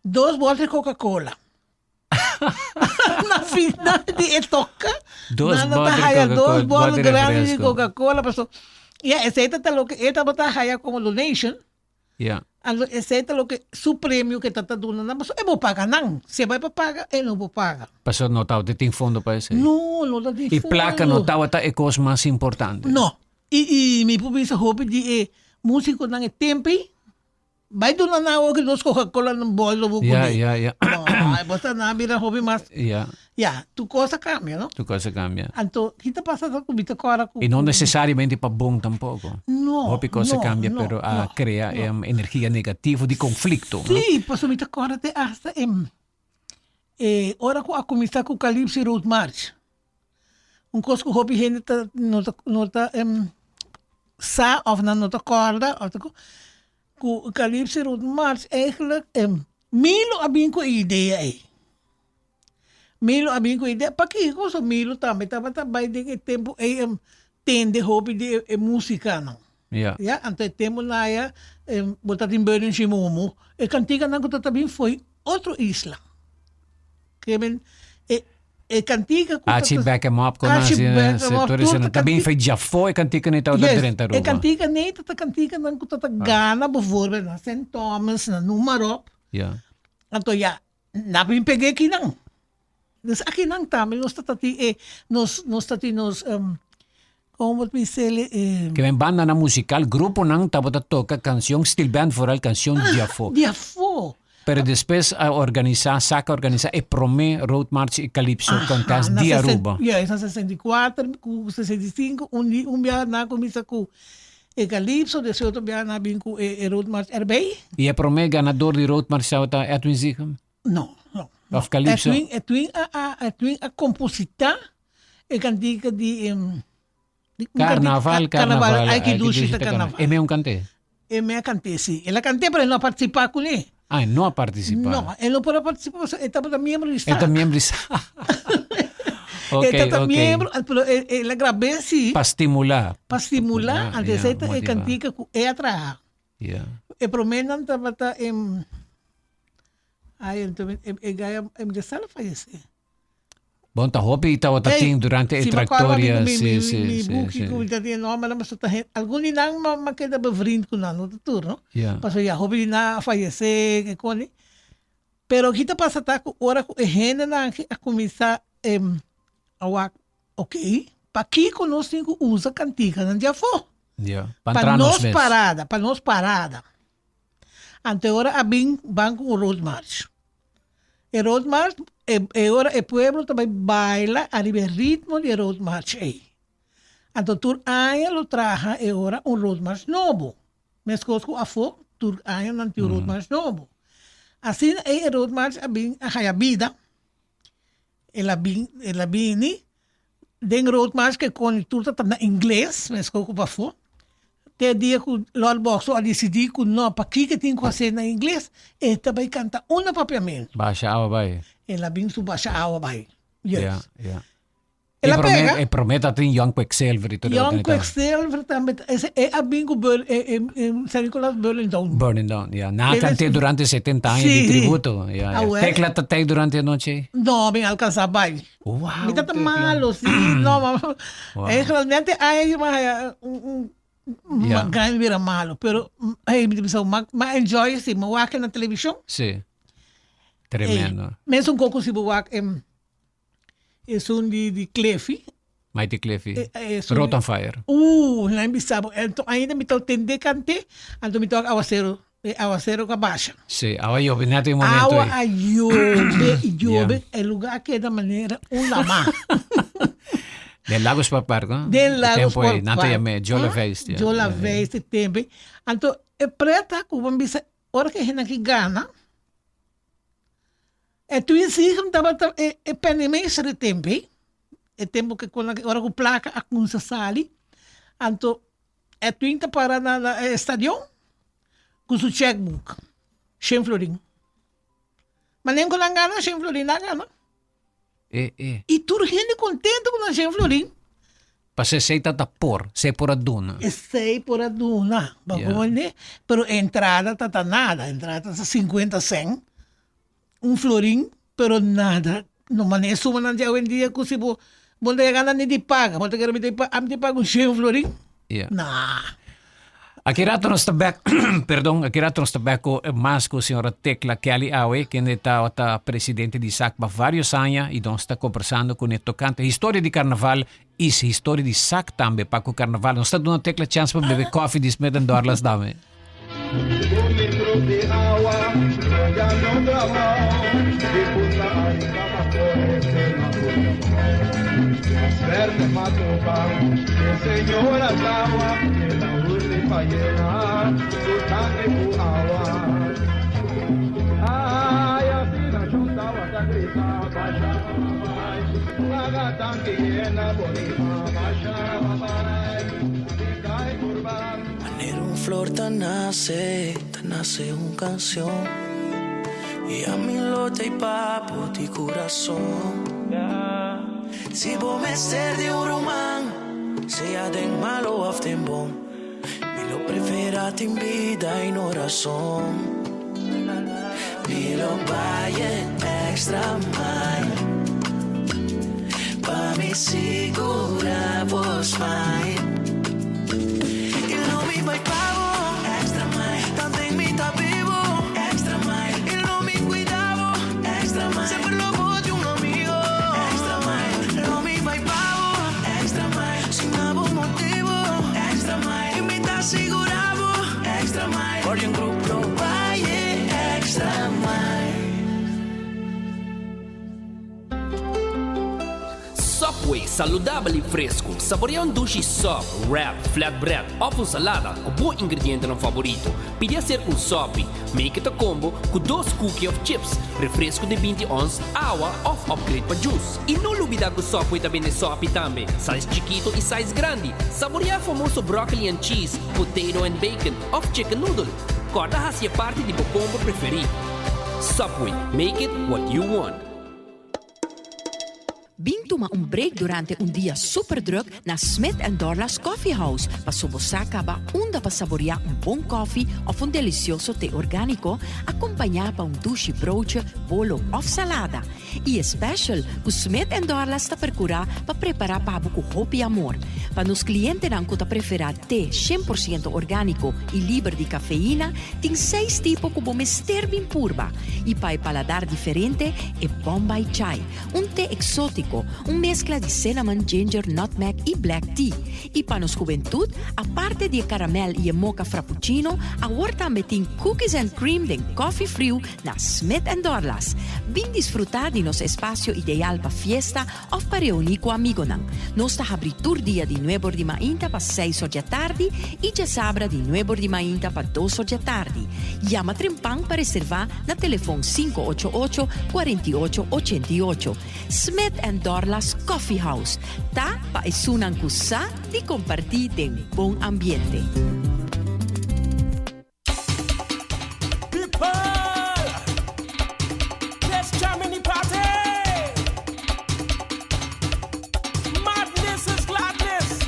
Dos bòter Coca Cola. Na final di e toka, Dos nan ta bòter haya Coca dos Cola, bòter bòter grandi di refresco. Coca Cola, paso ya esei ta ta loke e tabata haya komo donation. Ya. Anto esei ta loke su premio ke ta ta duna nan, paso e bo paga nan. Si e bai pa paga, e no por paga. Paso no tabata tin fondo pa esei. No, no ta tin I plaka no fondo. tabata e kos mas importante. No. I i mi por bisa hopi di e musiconan e tempo ei, bai duna nan awo ki dos Coca-Cola nan boldo bo Ya, kuné. ya, ya. No, e bo ta nan a bira hopi mas. Ya. Ya, tur kos a kambia, no? Tur kos a kambia. Anto, ki ta pasa ta ku mi ta kòrda ku. I no nesesariamente pa bon tampoko. No, Hopi kos a no, kambia, no, pero a no, krea no. energia negativo di konflikto, no? Sí, pasobra mi ta kòrda te asta e e ora ku a kuminsá ku Calypso Road March. Un kos ku hopi hende ta no ta no ta sa òf nan no ta kòrda òf ta ku Calypso Road March eigenlijk Milo a bin ku e idea ei. Milo a bin ku e idea pakiko? So Milo tambe tabata bai den e tempu ei tende hopi di e musikanan. Ya. Ya, anto e tempu nan aya bo ta tin Burning Shimomo e kantikanan ku ta ta bin fo'i otro isla. Ke men e e kantika ku ta Archie back em up kon Archie hasi back em up, tur tur esei ta ta bin kantika. fo'i djafó e kantika nei tabata Yes, drenta e Aruba. kantika nei ta ta kantikanan ku ta ta gana bijvoorbeeld na Sint Thomas, na noem maar op. Ya. Anto ya, nan bin peg'é kinan. Dus akinan tambe nos ta ta tin e nos nos ta tin nos. Kon bo ta bis'el e. Ke men bandanan musikal, gruponan tabata toka kansion, steel band vooral kansion di afó. Di afó. Pero despues a organisá, SAC a organisá e promé Road March i Calypso Contest di Aruba. Ya, es na 64 ku 65, un di un biaha nan a kuminsá ku e Calypso, despues otro biaha nan a bin ku e Road March erbij. I e promé ganador di Road March tabata Edwin Zichem? No, no. Of Calypso? Edwin, Edwin a a Edwin a kompositá e kantika di di un Carnaval, carnaval, carnaval, ai ki dushi ta carnaval. E me un kanté? E me a kanté, si. El a kanté, pero el no a partisipá kuné. Ah, el no a partisipá. No, el no por a partisipá pasobra e tabata miembro di E ta SAC. miembro di SAC. Ok, E tabata ok. miembro, pero el a grab'é si. Pa stimulá. Pa stimulá, anto Ya, esei ta e motivá. kantika ku e a traha. Ya. E proménan tabata e, ai, anto e gaya, e sa a fayesé. Bon ta hopi tabata Hey, tin durante e si mi acorda trayectoria. mi, Sí, mi, sí, mi sí, buki sí. ku mi ta tin nomber, pasobra ta hen, algun di nan mi a keda bevriend ku nan, no ta tur no. Ya. Pasobra ya hopi di nan a fayesé, ke kos ni. Pero ki ta pasa ta ku ora ku e hendenan aki a kuminsá a wak, ok, pakiko nos tin ku usa kantikanan di afó? Ya, pa Pa entra nos nos mes. parada, pa nos parada. Anto e ora a bin ban ku un road march. E road march, e e ora e pueblo ta bai baila ariba e ritmo di e road march ei. Anto tur aña lo traha e ora un road march nobo. Meskos ku afó tur aña nan tin un road march nobo. Asina ei e road march a bin a haya bida. El a bin el a bini den road march ke kon tur ta na ingles meskos ku pafó. Te dia ku Lord Boxer a disidí ku no, pakiko tin ku hasié na ingles, e ta bai kanta un na papiamentu. Basha awa bai. El a bin su basha awa bai. Ya, Yes. ya. El a pega. E promé ta tin Young Quicksilver i tur e otro. Young Quicksilver tambe. Ese e a bin ku Burn, e, e, e, San Nicolas Burning Down. Burning Down, ya. Nan a kant'é durante 70 aña di tributo. Ya, ya. Tecla ta tei durante e nochi? No, mi a alkansá bai. Wow, Mi tata Tecla. malo, sí, no, ma, Wow. eh, realmente ay, ma, haya, un, un, Ja. ma gran bira malo, pero, hey, mi ta bisa, ma, ma enjoy sí, ma wak na televishon. Sí. Tremendo. Ey, mesun koko si bo wak em, esun di, di Cleffy. Mighty Cleffy. Eh, eh, esun Road di- on Fire. Nan bisa bo, anto ainda mi ta tende kante, anto mi ta wak awasero. E awasero ku a basha. Sí, awa yobe net e momento Awa ei. a yobe, yobe, e lugar a keda manera un lamá. Den Lago Sport Park, no? Den Lago E tempo ei, Sport nan ta Park. yam'é Jola Feest. Ja. Jola Ja, ja. Feest e tempo ei. Anto e preta ku bo bisa ora ku e hende aki gana, e Twin Sigem tabata e e penningmeester e tempo ei. E tempo ku ora ku plaka a kumsa sali, anto Edwin ta para na na e stadion ku su checkbook, shen florin. Manen ku nan gana shen florin nan gana. E, e. I tur hende kontento ku nan shen florin. Pasobra esei ta ta por, esei por a duna. Esei por a duna, bo Ya. comprende? Pero entrada ta ta nada, entrada ta sinkuenta sèn, un florin, pero nada. No manera e sumanan di awendia ku si bo bo no ta yega ni di paga, bo ta kere mi ta ami ta paga un shen florin? Ya. Nah. Aki rato nos ta bek, perdon, aki rato nos ta bek ku mas ku señora Tecla Kelly awe, kende tabata presidente di SAC pa varios aña i nos ta kombersando kuné tokante historia di karnaval i historia di SAC tambe pa ku karnaval. Nos ta duna Tecla chèns pa bebe kòfi di Smith and Dorlas dame. Manera un flor ta nace, ta nace un canción Y a mi lo ta y papo di corazón Si bo mester di un ruman, sea den malo of den bon Mi lo prefera tin bida y no razón Mi lo bay e extra mile Pa mi sigura bo smile Y lo mi bay pa bo extra mile Tanten mi ta bibo extra mile Y lo mi cuida bo extra mile Semper lo bo di un amigo extra mile Lo mi bay pa bo extra mile Sin abo motibo. sigurá bo extra mile. Guardian Group lo bai e extra mile. Subway, saludabel y fresco. Saborea un dushi sub, wrap, flatbread of un salada cu bo ingredientenan favorito. Pidi hacer un sopi. Make it a combo cu dos cookie of chips, refresco di binti ons, awa of upgrade pa juice. Y no lubida cu Subway ta bende sopi tambe, size chikito y size grandi. Saborea e famoso broccoli and cheese, potato and bacon of chicken noodle. Corda haci e parti di bo combo preferi. Subway, make it what you want. Bin tuma un break durante un dia super druk na Smith and Dorlas Coffee House paso bo sa caba unda pa saborea un bon koffie of un delicioso te organico acompaña pa un dushi broodje, bolo of salada. Y e special cu Smith and Dorlas ta percura pa prepara pa bo cu hopi amor. Pa nos clientenan cu ta prefera te 100% organico y liber di cafeína, tin seis tipo cu bo mester bin purba. Y pa e paladar diferente, e Bombay Chai, un te exótico, un mezcla di cinnamon, ginger, nutmeg y black tea. Y pa nos hubentud, aparte di e caramel y e mocha frappuccino, awor tambe tin cookies and cream den coffee friu na Smith and Dorlas. Bin disfruta di nos espacio ideal pa fiesta of pa reuni cu amigonan. Nos ta habri tur dia di nuebor di mainta pa seis or djatardi y djasabra di nuebor di mainta pa dos or djatardi. Yama trempan pa reserva na telefon 588 48 88. Smith and Dorlas Coffee House ta pa esunnan cu sa di comparti den bon ambiente. People, let's jam in the party. Madness is gladness.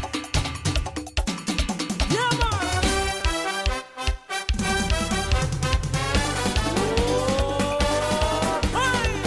Yeah, man. Oh, hey.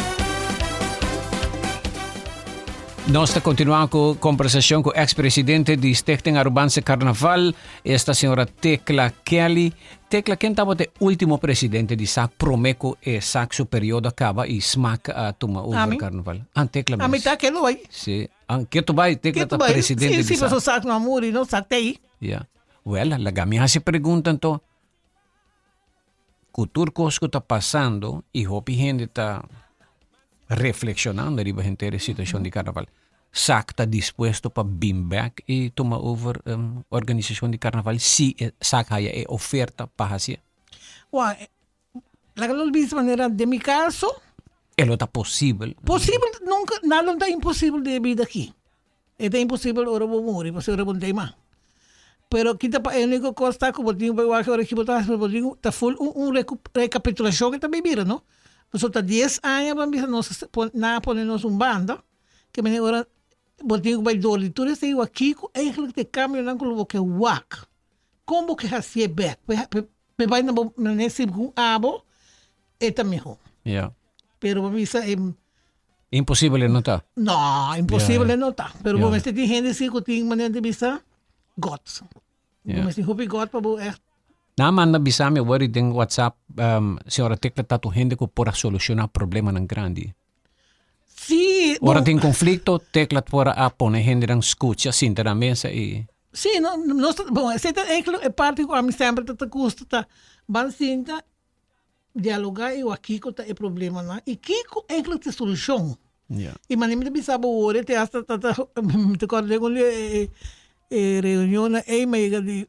Nos ta continua cu conversacion cu ex-presidente di Stichting Arubaanse Carnaval, esta señora Tecla Kelly. Tecla, ken tabata e ultimo presidente di SAC prome cu e SAC su periodo a caba y SMAC a tuma over Ami. Carnaval? Ah, Tecla A mes. mitad ke lo bai. Si. Ah, ke tu bai? Tecla Ke tu ta bai? presidente Sí, di sí, SAC. paso SAC no a muri, no? SAC ta ahí. Ja. Wel, laga mi haci pregunta anto. Cu tur cos cu ta pasando y hopi hende ta reflexionando riba henter e situacion di Carnaval. SAC ta dispuesto pa bin bek y tuma over organisacion di Carnaval si e SAC haya e oferta pa hacié? Wak, laga nos bisa manera den mi caso. E lo ta posibel? Posibel nunca, nada no ta imposibel den e bida aki. E ta imposibel ora bo muri, pasobra ora bo no ta ima. Pero kita pa e unico cos ta cu bo tin pa wak ora ki bo ta haci, bo tin ta full un un recapitulacion ke ta bay bira no. Pasobra ta dies aña bo a bisa nos nan a pone nos un banda, ke mene ora bo tin cu bay dor di tur esey wak kico eigenlijk ta e cambionan cu lo bo ke wak. Con bo ke hacié bek pe bay na bo mene segun abo e ta miho. Pero bo bisa e. Imposibel e no ta. No, imposibel e no ta. Pero bo mester tin hende si ku tin manera di bisa God. Bo mester hopi God pa bo echt. Nan a manda bisa mi awor den WhatsApp, señora Tecla ta tur hende ku por a solushoná problemanan grandi. Sí. Ora tin konflikto, Tecla por a pone hendenan skucha, sinta na mesa i. Sí, no, nos ta, bon, esei ta eigenlijk e parti ku ami semper ta ta gusta ta ban sinta Dialoga i wak kiko ta e problemanan i kiko eigenlijk ta e solushon. I manera mi ta bisa bo wor te hasta ta ta mi ta kòrda den un di e e reunionnan ei mi a yega di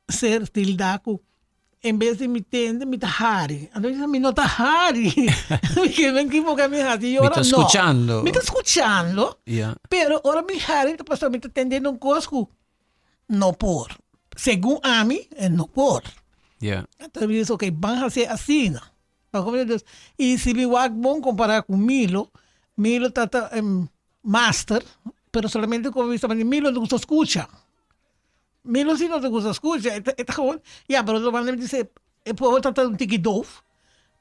ser tilda ku en bes di mi tende mi ta hari. Anto mi bisa mi no ta hari mi ke men kiko mi hasi Mi yora ta no. skuchando. Mi ta skuchando pero ora mi hari ta pasobra mi ta tendendo un kos ku No por. Segun ami, e no por. Yeah. Entonces mi dice, ok, ban hacer asina. Pa como dus, y si mi wak bon compara cu Milo, Milo ta ta um, master, pero solamente como mi dice, Milo no gusta escucha. Milo si no te gusta escucha, e ta, e ta gewoon, ja, pero otro banda mi dice, e pueblo ta ta un tiki doof,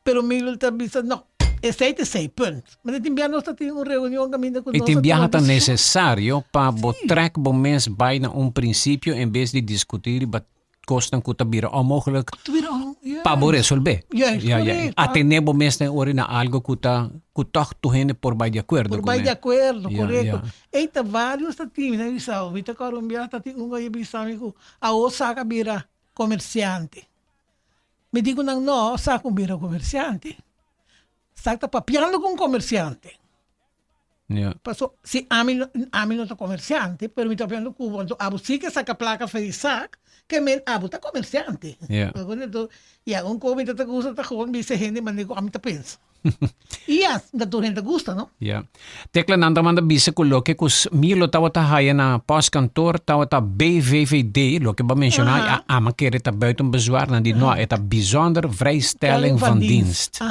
Pero Milo ta bisa, no, esei ta esei, punt. Ma tin bia nos ta tin un reunion kaminda ku I nos tin a biaha tuma ta desishon. nesesario pa bo trèk bo mes bai na un prinsipio en bes di diskutí riba kosnan ku ta bira onmogelijk Ku ta bira on, pa bo juist. resolvé. Juist, Ja, ja. korekto. Atené bo mes na e ora na algo ku ta ku tòg tur hende por bai di akuerdo Por bai kuné. di akuerdo, Ja, korekto. ja. Ei ta vários ta tin, mi ta bisa, mi ta kòrda un biaha ta tin un ku a bisa mi ku awo saka bira. komersiante. Mi di ku nan no sa ku bira komersiante. Sa ta papiando ku un komersiante. Ja. Paso si ami no ami no ta komersiante pero mi ta papiando ku bo anto abo si ke saka plaka for di sak ke men abo ta komersiante. Ja. Ya un ko mi ta ta gusta ta gewoon bisa hende manera ku ami ta pensa. I ya, ta tur hende ta gusta, no? Ya. Tecla nan ta manda bisa ku loke ku Milo tabata haya na postkantoor tabata BVVD, loke bo a menshoná, i a ama kere ta buiten bezwaar, nan di no, e ta bijzonder vrijstelling van dienst.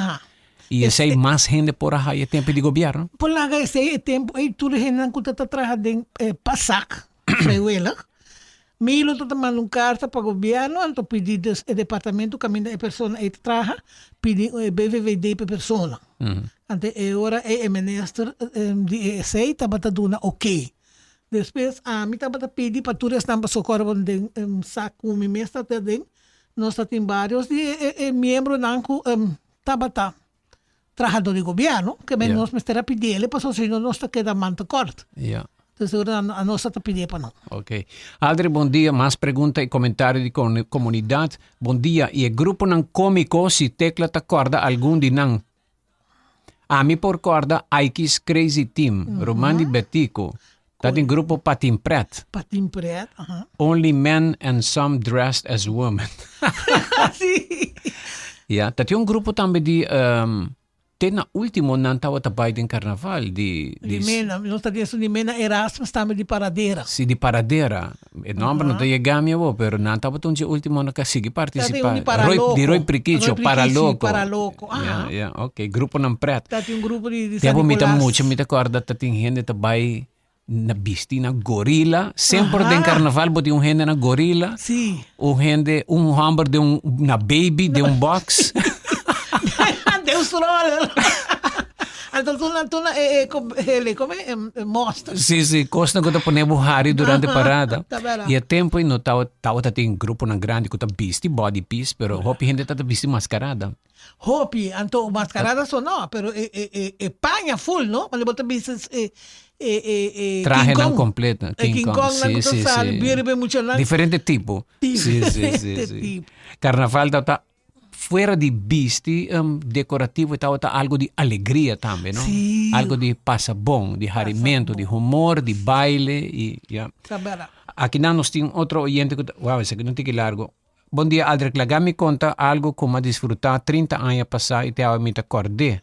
I esei mas hende por a haya e tempu di gobièrnu. Por laga esei e tempu ei tur e hendenan ku ta ta traha den pasak, vrijwillig, Milo ta ta manda un karta pa gobièrnu anto pidi dus e departamento kaminda e persona ei ta traha pidi e BVVD pa e persona. Anto e ora ei e minister di esei tabata duna oké. Despues ami tabata pidi pa tur esnan pasobra ku ora bo den sa ku mi mes ta den nos ta tin varios di e miembronan ku tabata trahadó di gobièrnu ke men nos mester a pidiel pasobra si no nos ta keda man tekort. Entonces ora anos ta pidié pa nan. Ok. Aldri bon dia, mas pregunta y comentario di comunidad. Bon dia, y e gruponan comico si Tecla ta corda algun di nan? Ami por corda Aiki's Crazy Team, Ruman di Betico, ta tin grupo Patin Pret. Patin Pret, aha. Only men and some dressed as women. Sí. Ja, ta tin un grupo tambe di te na ultimo nan tabata bai den carnaval di di Mena, nos ta tin esun di Mena Erasmus tambe di Paradera. Si di Paradera. E nomber no ta yega mi awor, pero nan tabata un dje ultimo nan ka sigui Ta tin un participa. di Paraloco. Roy, di Roy Prikicho, Roy Prikichi, Paraloco. Paraloco, Ja, aha. ja, ok, gruponan pret. Ta tin un grupo di di San Tempo mi ta Nicolas. mucha mi ta corda ta tin hende ta bai na bisti na gorila. Semper den carnaval bo tin un hende na gorila. Sí. Un hende, un homber den un, na baby den un box. Den un stroller. Anto tu na, tu na, eh, eh, com, hele, come, eh, eh, monster. Sí, sí, cosnan cu ta pone bo hari durante parada. Ta bera. Y e tempo ei no tawa, tawata tin gruponan grandi cu ta bisti body piece, pero hopi hende ta ta bisti mascarada. Hopi, anto mascarada so no, pero e, e, e, e paña full, no? Wanneer bo ta bisa e, e, e, e Trajenan King Kong. completo, E King King Kong, Kong nan sí, ku ta sí, sali, sí. bira be muchanan. Diferente tipo. Sí, sí, sí, Diferente sí. tipo. Carnaval ta ta fuera di bisti um, decorativo tabata algo di alegria tambe, no? Sí. Algo di pasa bon, di harimento, di humor, di baile y ja. Ta bera. Aki nan nos tin otro oyente ku ta, wow, esaki no tiki largo. Bon dia Aldrich, laga mi konta algo ku m'a disfrutá 30 aña pasá i te awe mi ta kòrd'é.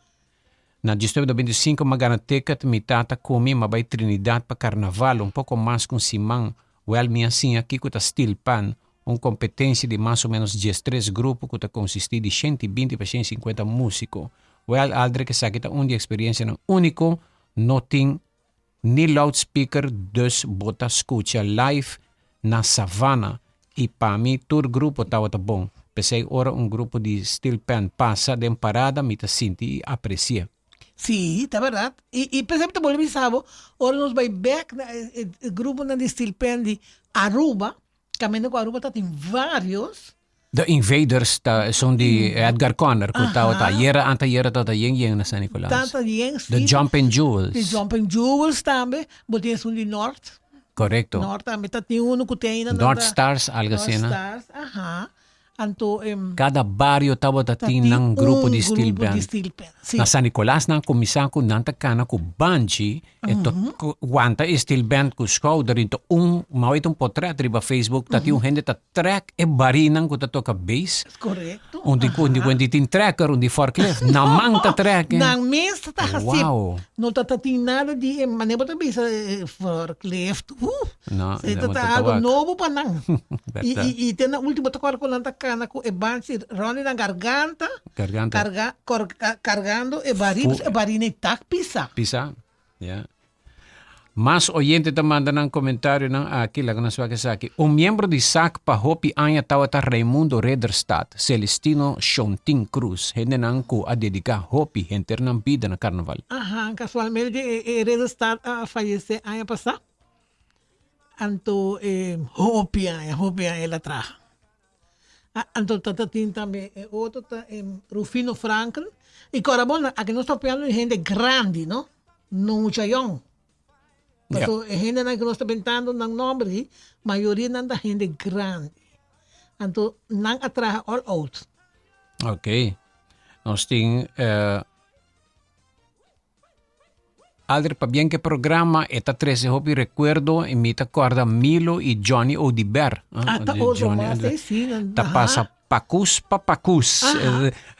Na 1995 m'a gana ticket, mi tata ku mi m'a bai Trinidad pa karnaval un poko mas ku un siman. Wèl mi a siña kiko ta steel pan, un kompetensia di mas o ménos diestres grupo ku ta konsistí di 120 pa 150 músiko. Wèl Aldrich esaki ta un di eksperiensianan úniko, no tin Ni loudspeaker dus bo ta scucha live na Savannah y pa mi tur grupo tawata bon. P'esey ora un grupo di steel pan pasa den parada mi ta sinti y apreci'e. Sí, ta berdad. Y y p'esey mi ta bolbe bisa bo, ora nos bay bek na e e gruponan di steel pan di Aruba, caminda cu Aruba ta tin varios. The Invaders ta esun di Edgar Conner cu tabata ayera antayera tabata yen yen na San Nicolas. Tata yen, The sí. Jumping Jewels. The Jumping Jewels tambe. Bo tin esun di Noord. Correcto. Noord tambe ta tin uno cu tin ainda nan North ta- Stars algo North asina. Stars, aha. Anto em, Cada bario tabata ta tin nan grupo un di steel grupo di band. steel band, sí. Na San Nicolas nan cuminsa cu nan ta cana cu banchi E to wanta e steel band ku schouder i to un ma wet un potret riba Facebook ta tin un hende ta trek e barinan ku ta toka bass. Korekto. Un di un di un di tin trekker, un di forklift. Nan man ta trek. Nan mes ta hasi. Wow. No ta ta tin nada di e manera bo ta bisa e forklift. Uh. No, Se no ta ta ta algo wak. nobo pa nan. I Berdad. i i te na ultimo ta kòrda ku nan ta kana ku e banchi rònt di nan garganta. Garganta. Karga kor kargando e bari, Fu- e bari nei tak pisa. Pisa, ya. Mas oyente ta manda nan comentarionan aki, laga nos wak esaki. Un miembro di SAC pa hopi aña tawata Raimundo Ridderstaat, Celestino Shontin Cruz, hendenan cu a dedica hopi henter nan bida na carnaval. Aha, casualmente e e Ridderstaat a fayece aña pasa. Anto e hopi aña, hopi aña el a traha. Anto ta ta tin tambe e otro ta e Rufino Franken. Y kora bon, aki nos ta papiando di hende grandi, no? No mucha yong. Paso e hendenan ku nos ta bentando nan nomber di, mayoria nan ta hende grandi. Anto nan a traha all out. Ok. Nos tin uh, Alder pabien ke programa e ta trece hopi recuerdo y mi ta corda Milo y Johnny Odiber. Ah, ta otro mas, eh, sí. Ta pasa pacus pa pacus.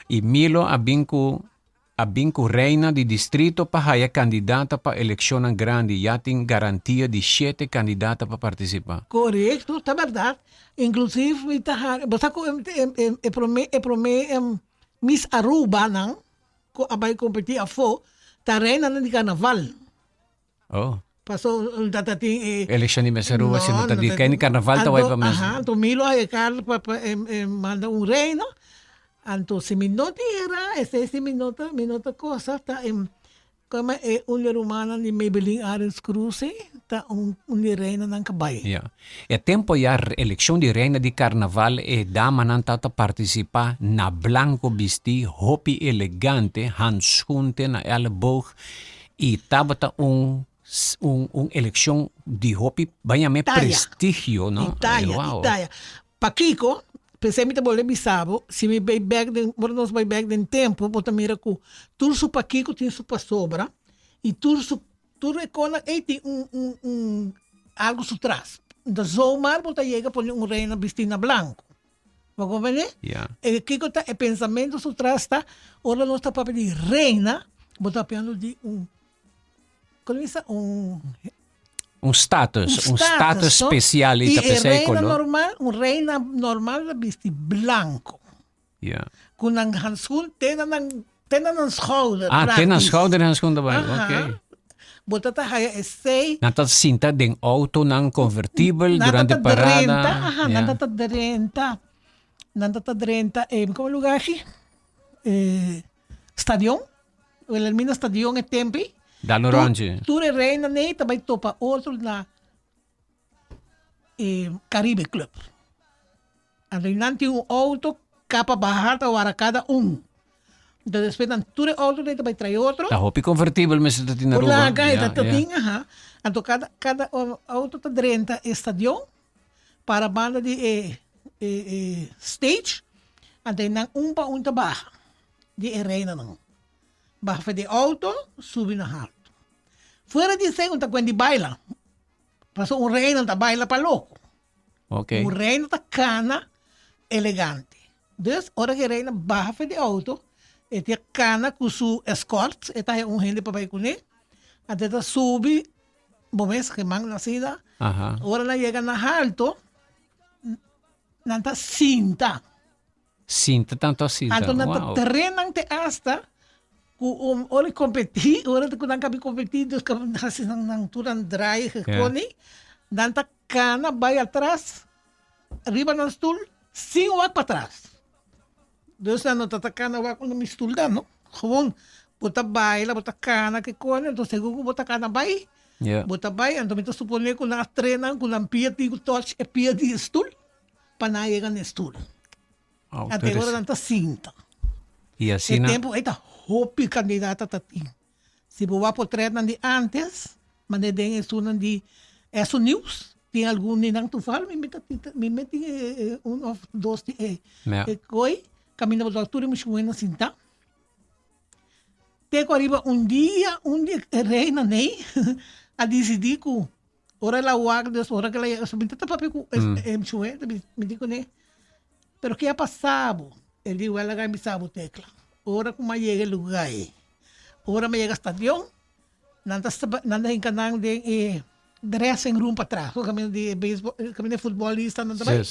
Y Milo a bin cu a bin cu reina di distrito pa haya candidata pa eleccionnan grandi. Ya tin garantia di shete candidata pa participa. Correcto, ta berdad. Inclusive mi ta haya, bo sa cu e prome e prome Miss Aruba nan ku a bai kompetí afó ta reinanan di karnaval. Oh. Paso ta ta tin e Elekshon di Miss Aruba si no ta di ken di karnaval ta bai pa Miss. Aha, anto Milo a yega pa pa manda un reina. Anto si mi no tin era, esei si mi no ta mi no ta kosa ta Como e un di rumannan di Maybelline Arends Cruz ei ta un un di reinanan ka bai. Ya. E tempo ya eleccion di reina di carnaval e damanan tabata participa na blanco bisti hopi elegante, handschoen te na elleboog y tabata un un un eleccion di hopi ban yama e Taya. prestigio no. Di taya, di Wow. taya. Pakiko? P'esei mi ta bolbe bisa bo, si mi bay bek den, ora nos bay bek den tempu, bo ta mira ku tur su pakiko tin su pasobra i tur su, tur e konan ei tin un, un, un algu su tras. Enton zomaar bo ta yega pone un reina bisti na blanku. Bo comprende? Ya. E kiko ta e pensamentu su tras ta, ora nos ta papia di reina, bo ta papiando di un, kono bisa, un Un status, un status special y ta e pesey reina color. normal, un reina normal ta bisti blanco. Ja. Cu nan handschoen te na nan, te na nan schouder. Ah, te na praktisch. schouder handschoen ta bai. Aha. Oké. Bo ta ta haya esey. Nan ta sinta den autonan convertibel Nan ta durante ta parada. drenta, aha, nan Ja. ta ta drenta. Nan ta ta drenta, eh, como lugar aki? Eh, stadion. Wilhelmina Stadion e tempi. Dal un rondje. Tur e reina nei ta bai topa otro na e Caribe Club. Anto nan tin un auto kapa baha ta wara kada un. Entonces despues nan tur e auto nei ta bai trae otro. Ta hopi convertibel mester ta tin na Aruba. Por laga e ta tin, aha. Anto kada kada auto ta drenta e stadion para banda di e e stage. Anto nan un pa un ta baha. Di e reinanan. Baha for di auto, subi na haltu. Fuera di esei un ta kuen di baila. Pasobra un reina ta baila pa loko. Ok. Un reina ta kana elegante. Dus ora ku e reina baha for di auto, e ta kana ku su escort, e ta haña un hende pa bai kuné. Anto e ta subi, bo mes, geman asina. Aha. Ora nan yega na haltu, nan ta sinta. Sinta tanto asina. Anto nan ta Wow. trenan te hasta ku um ora kompetí, ora ku nan kabi kompetí, dus ka hasi nan nan tur nan draai gekoni, nan ta kana bai atras riba nan stul sin wak patras. Dus nan no ta ta kana wak unda mi stul ta no. Gewoon bo ta baila, bo ta kana kikoni, anto segun ku bo ta kana bai, bo ta bai, anto mi ta suponé ku nan a trenan ku nan pia tin ku touch e pia di e stul. pa nan yega na e stul. Oh, Ante ora nan ta sinta. Y asina. E tempo ei ta hopi kandidata ta tin. Si bo wak potretnan di antes, mane den esunnan di Esso News, tin algun di nan toeval, mi mi ta mi mi tin un of dos di e Ja. e koi, kaminda bo ta wak tur e muchanan sinta. Te ku ariba un dia un di e reinan ei a disidí ku Ora el a wak des ora ke el a yega mi ta papia ku e muhé mi di kuné pero ke a pasa bo? El di wèl laga mi sa bo tecla ora ku mi a yega e luga ei ora mi a yega stadion nan ta nan ta hinka nan den e dressing room patras kaminda di e beisbol kaminda e futbolistanan ta bai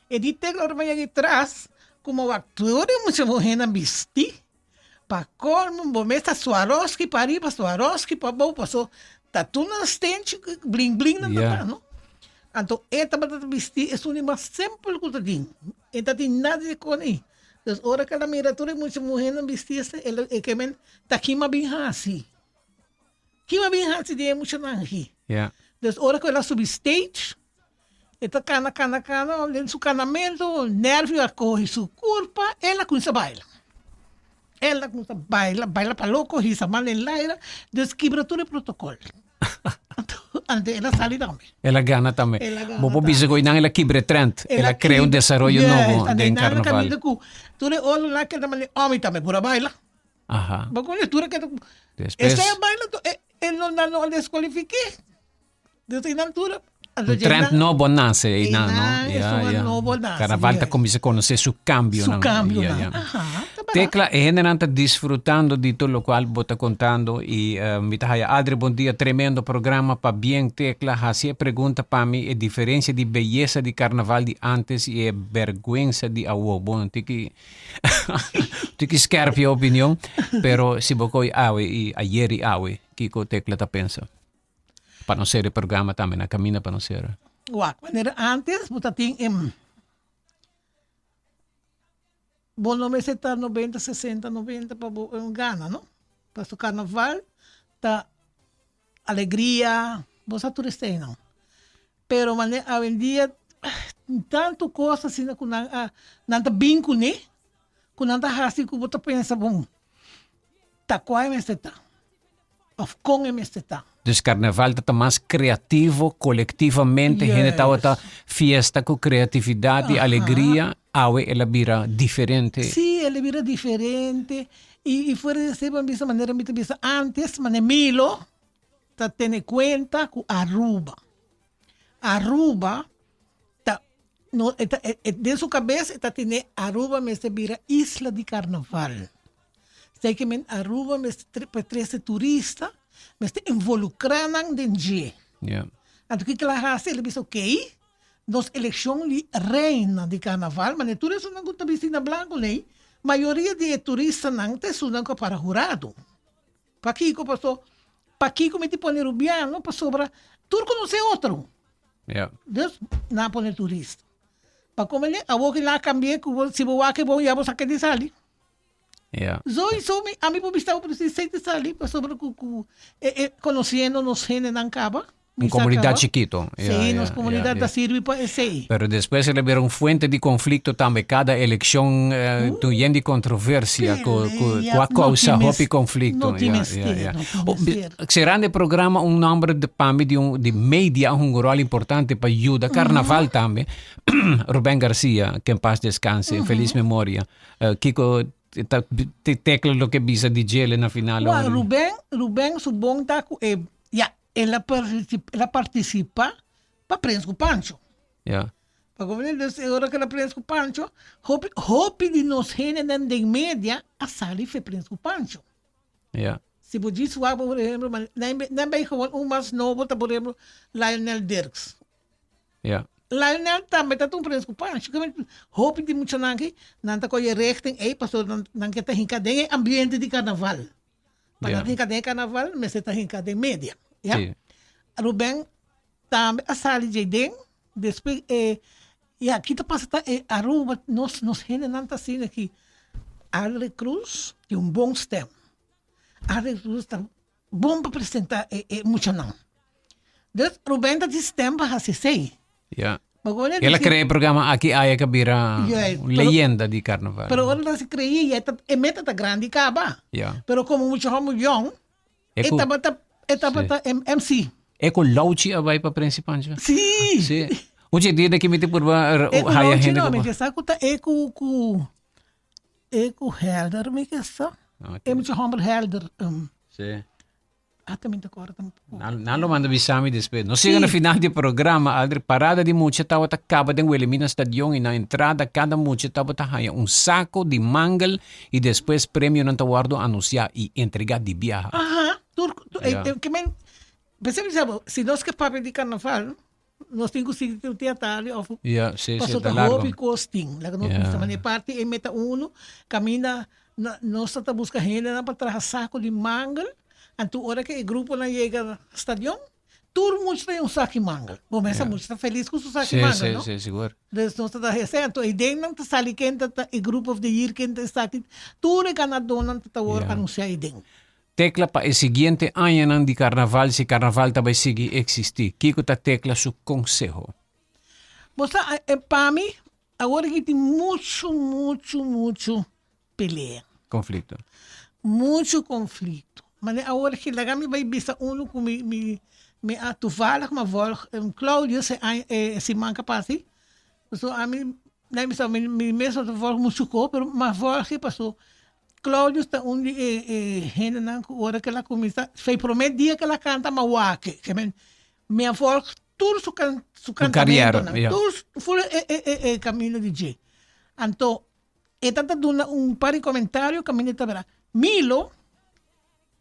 e di tecla ora mi a yega atras ku mi a wak tur e mucha muhénan bisti. Pa colmo bo mes ta Swarovski pa riba Swarovski pa abou paso ta tur nan stenchi bling bling nan ta traha no. Anto e tabata ta bisti esun di mas simpel ku ta tin e ta tin nada di kon ei. Dus ora ku el a mira tur e mucha muhernan bisti esei el e ke men ta kima bin hasi kima bin hasi den e muchanan aki. Dus ora ku el a subi stage E ta kana, kana, kana, den su kanamentu nervio a kohe su kurpa, el a kuminsá baila. El a kuminsá baila, baila pa loko, hisa man den laira, dus kibra tur e protokòl. Anto el a sali tambe. El a gana tambe. El a gana Bo por bisa ku einan el a kibra e trend. El a krea un desaroyo nobo den karnaval. Ku tur e olo nan keda mane omi tambe por a baila. Aha. Bo konoce tur a keda. Despues. Esei a baila to e no nan no a deskualifiké. Dus einan tur a. Un trend nobo a nase einan no. Einan esun nobo a nase. Karnaval ta kuminsá konosé su kambionan. Su kambionan. Aha. Ta berdad. Tecla, e hendenan ta disfrutando di tur lokual bo ta kontando i mi ta haya Adri bon dia tremendo programa pabien Tecla hasi e pregunta pa mi e diferensia di beyesa di karnaval di antes i e berguensa di awo bon tiki tiki skerp e opinion pero si bo koy awe i ayer i awe kiko Tecla ta pensa pa nos sera e programa tambe na kaminda pa nos sera. Wak manera antes bo ta tin e Bo no mester ta noventa, sesenta, noventa pa bo gana no. Pasobra carnaval ta alegria, bo sa tur eseinan. Pero manera awendia tanto cos asina cu nan a nan ta bin cune cu nan ta haci cu bo ta pensa bon ta cua e mester ta. Of kon e mester ta. Dus carnaval ta ta mas creativo, colectivamente hende tabata fiesta cu creatividad y alegria, awe el a bira diferente. Sí, el a bira diferente y y fuera di esey bo a bisa manera mi ta bisa antes, manera Milo ta tene cuenta cu Aruba. Aruba ta no e ta den su cabes e ta tene Aruba mester bira isla di carnaval. Esei ke men Aruba mester pa trese turista, mester involukrá nan den dje. Ja. Anto kiko el a hasi? El a bisa okey, nos elekshon di reina di karnaval, manera tur esunnan ku ta bisti na blanku nei, mayoria di e turistanan ta esunnan ku a para hurado. Pakiko? Paso, pakiko mi tin pone rubiano? Pasobra tur konosé otro. Ja. Dus nan a pone turista. Pa komo el awor ku nan a kambi'é ku bo si bo wak e bon ya bo sa ke di sali. Ja. Sowieso mi ami por bisa bo si esei ta sali pasobra ku ku e e konosiendo nos hendenan kaba. Un Mi sa komunidat kaba. chikito. Ja, Sí, ja, nos ja, komunidat ja. ta sirbi pa esei. Pero despues el a bira un fuente di konflikto tambe. Kada elekshon eh, Uh, tu yen di kontroversia ku ku pelea. ku a No tin kousa mes, hopi konflikto. no tin Ja, ja, mester, ja. no tin Oh, bi- mester. Serando e programa un nomber de pa mi di un di media a hunga un ròl importante pa yuda karnaval tambe. Ruben Garcia, que en paz descanse, en feliz memoria. Kiko ta te tecla loke bisa di djele na final Well, ora? Ruben, Ruben su bon ta ku e, ya, el a particip, el a participa pa Prins ku Pancho. Ya. Pa comprende? Dus e ora ku el a Prins ku Pancho, hopi, hopi di nos hendenan den media a sali fe Prins ku Pancho. Ya. Si bo djis wak, por ehemplo, nan, nan bay gewoon un mas nobo ta por ehemplo Lionel Dirks. Ja. Lionel tambe ta un prens ku pancho. Hopi di muchanan aki, nan ta kohe richting ei pasobra nan nan ke ta hinka den e ambiente di karnaval. Pa nan hinka den e karnaval mester ta hinka den media. Ya. Sí. Ruben tambe a sali djei den, despues e ya ki ta pasa ta e Aruba nos nos hendenan ta asina ki Adri Cruz tin un bon stem. Adri Cruz ta Bon pa presenta e e muchanan. Dus Ruben ta di stem pa hasi esei. Ja. Pasobra El a di crea e programa Aki Aya ka bira Juist, un pero leyenda di carnaval. pero ora nan si creí ya e ta e meta ta grandi caba. Ja. Pero como mucha homber yong E e cu tabata e sí. tabata MC. E cu Louchi a bai pa Prince Pancho. Sí. Sí. Uchi dia de ki mi te purba E cu haya Louchi hende no, cu mi pa. ke sa cu ta e cu cu E ku Helder mi ke sa. Ok. E mucha homber Helder. Um, Sí. ata mi ta kòrda tampoko. Nan, nan lo manda bisa mi despues. Nos yega na Sí. final di programa, Aldri. Parada di mucha tabata kaba den Wilhelmina Stadion i na entrada kada mucha tabata haña un sako di mangel i despues premionan ta wòrdu anunsiá i entregá di biaha. Aha, tur, tur, Ja. e, e, ke men, pensé mi sa bo, si nos ke papia di karnaval, Nos tin ku sigui te un dia tardi of Ja, sí, sí, pasobra ta ta largo. hopi kos tin. Laga nos Ja. bisa manera parti e meta uno kaminda na nos ta ta buska hendenan pa traha sako di mangel, anto ora ke e gruponan yega stadion tur mucha ta den un saki mangel. Bo mester Ja. mucha ta felis ku su saki Sí, mangel, sí, no? sí, sigur. Dus nos ta ta hesei, anto e dennan ta sali ken ta ta e group of the year ken ta esaki, tur e ganadónan ta ta wòrdu Ja. anunsiá ei den. Tecla pa e siguiente añanan di Carnaval si Carnaval ta bay sigui existi. Kico ta Tecla su conseho? Bo sa, pa mi, awor aki tin mucho, mucho, mucho pelea. Conflicto. Mucho conflicto. Mane awor aki laga mi bay bisa uno cu mi, mi, Mi a toevallig m'a volg Claudius e aña e siman ku a pasa paso ami nan bisa mi mi mes no ta volg muchu ko pero m'a volg si paso Claudius ta un di e e hendenan ku ora ku el a kuminsá fe promé dia ku el a kanta m'a wak e ke men mi a volg tur su kan su kantamentunan tur ful e e e kaminda di dje anto e ta ta duna un par di komentario kaminda e ta bira Milo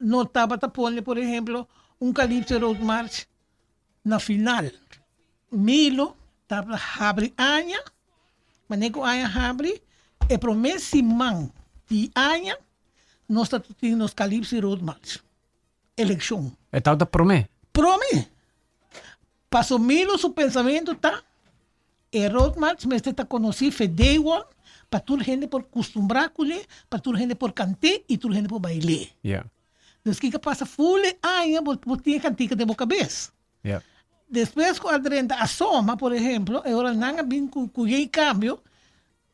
No tabata pone por ehemplo un Calypso Road March na final. Milo tabata habri aña, manera ku aña habri, e prome siman di aña nos ta tin nos Calypso Road March, elekshon. E tabata prome? Prome! Paso Milo su pensamentu ta, e Road March mester ta konosí fe day one pa tur hende por kustumbrá kuné, pa tur hende por kant'é i tur hende por bail'é. Dus kiko a pasa ful e aña bo bo tin e kantika den bo kabes. Despues ku a drenta Asoma por ehemplo e ora nan a bin ku ku yei kambio,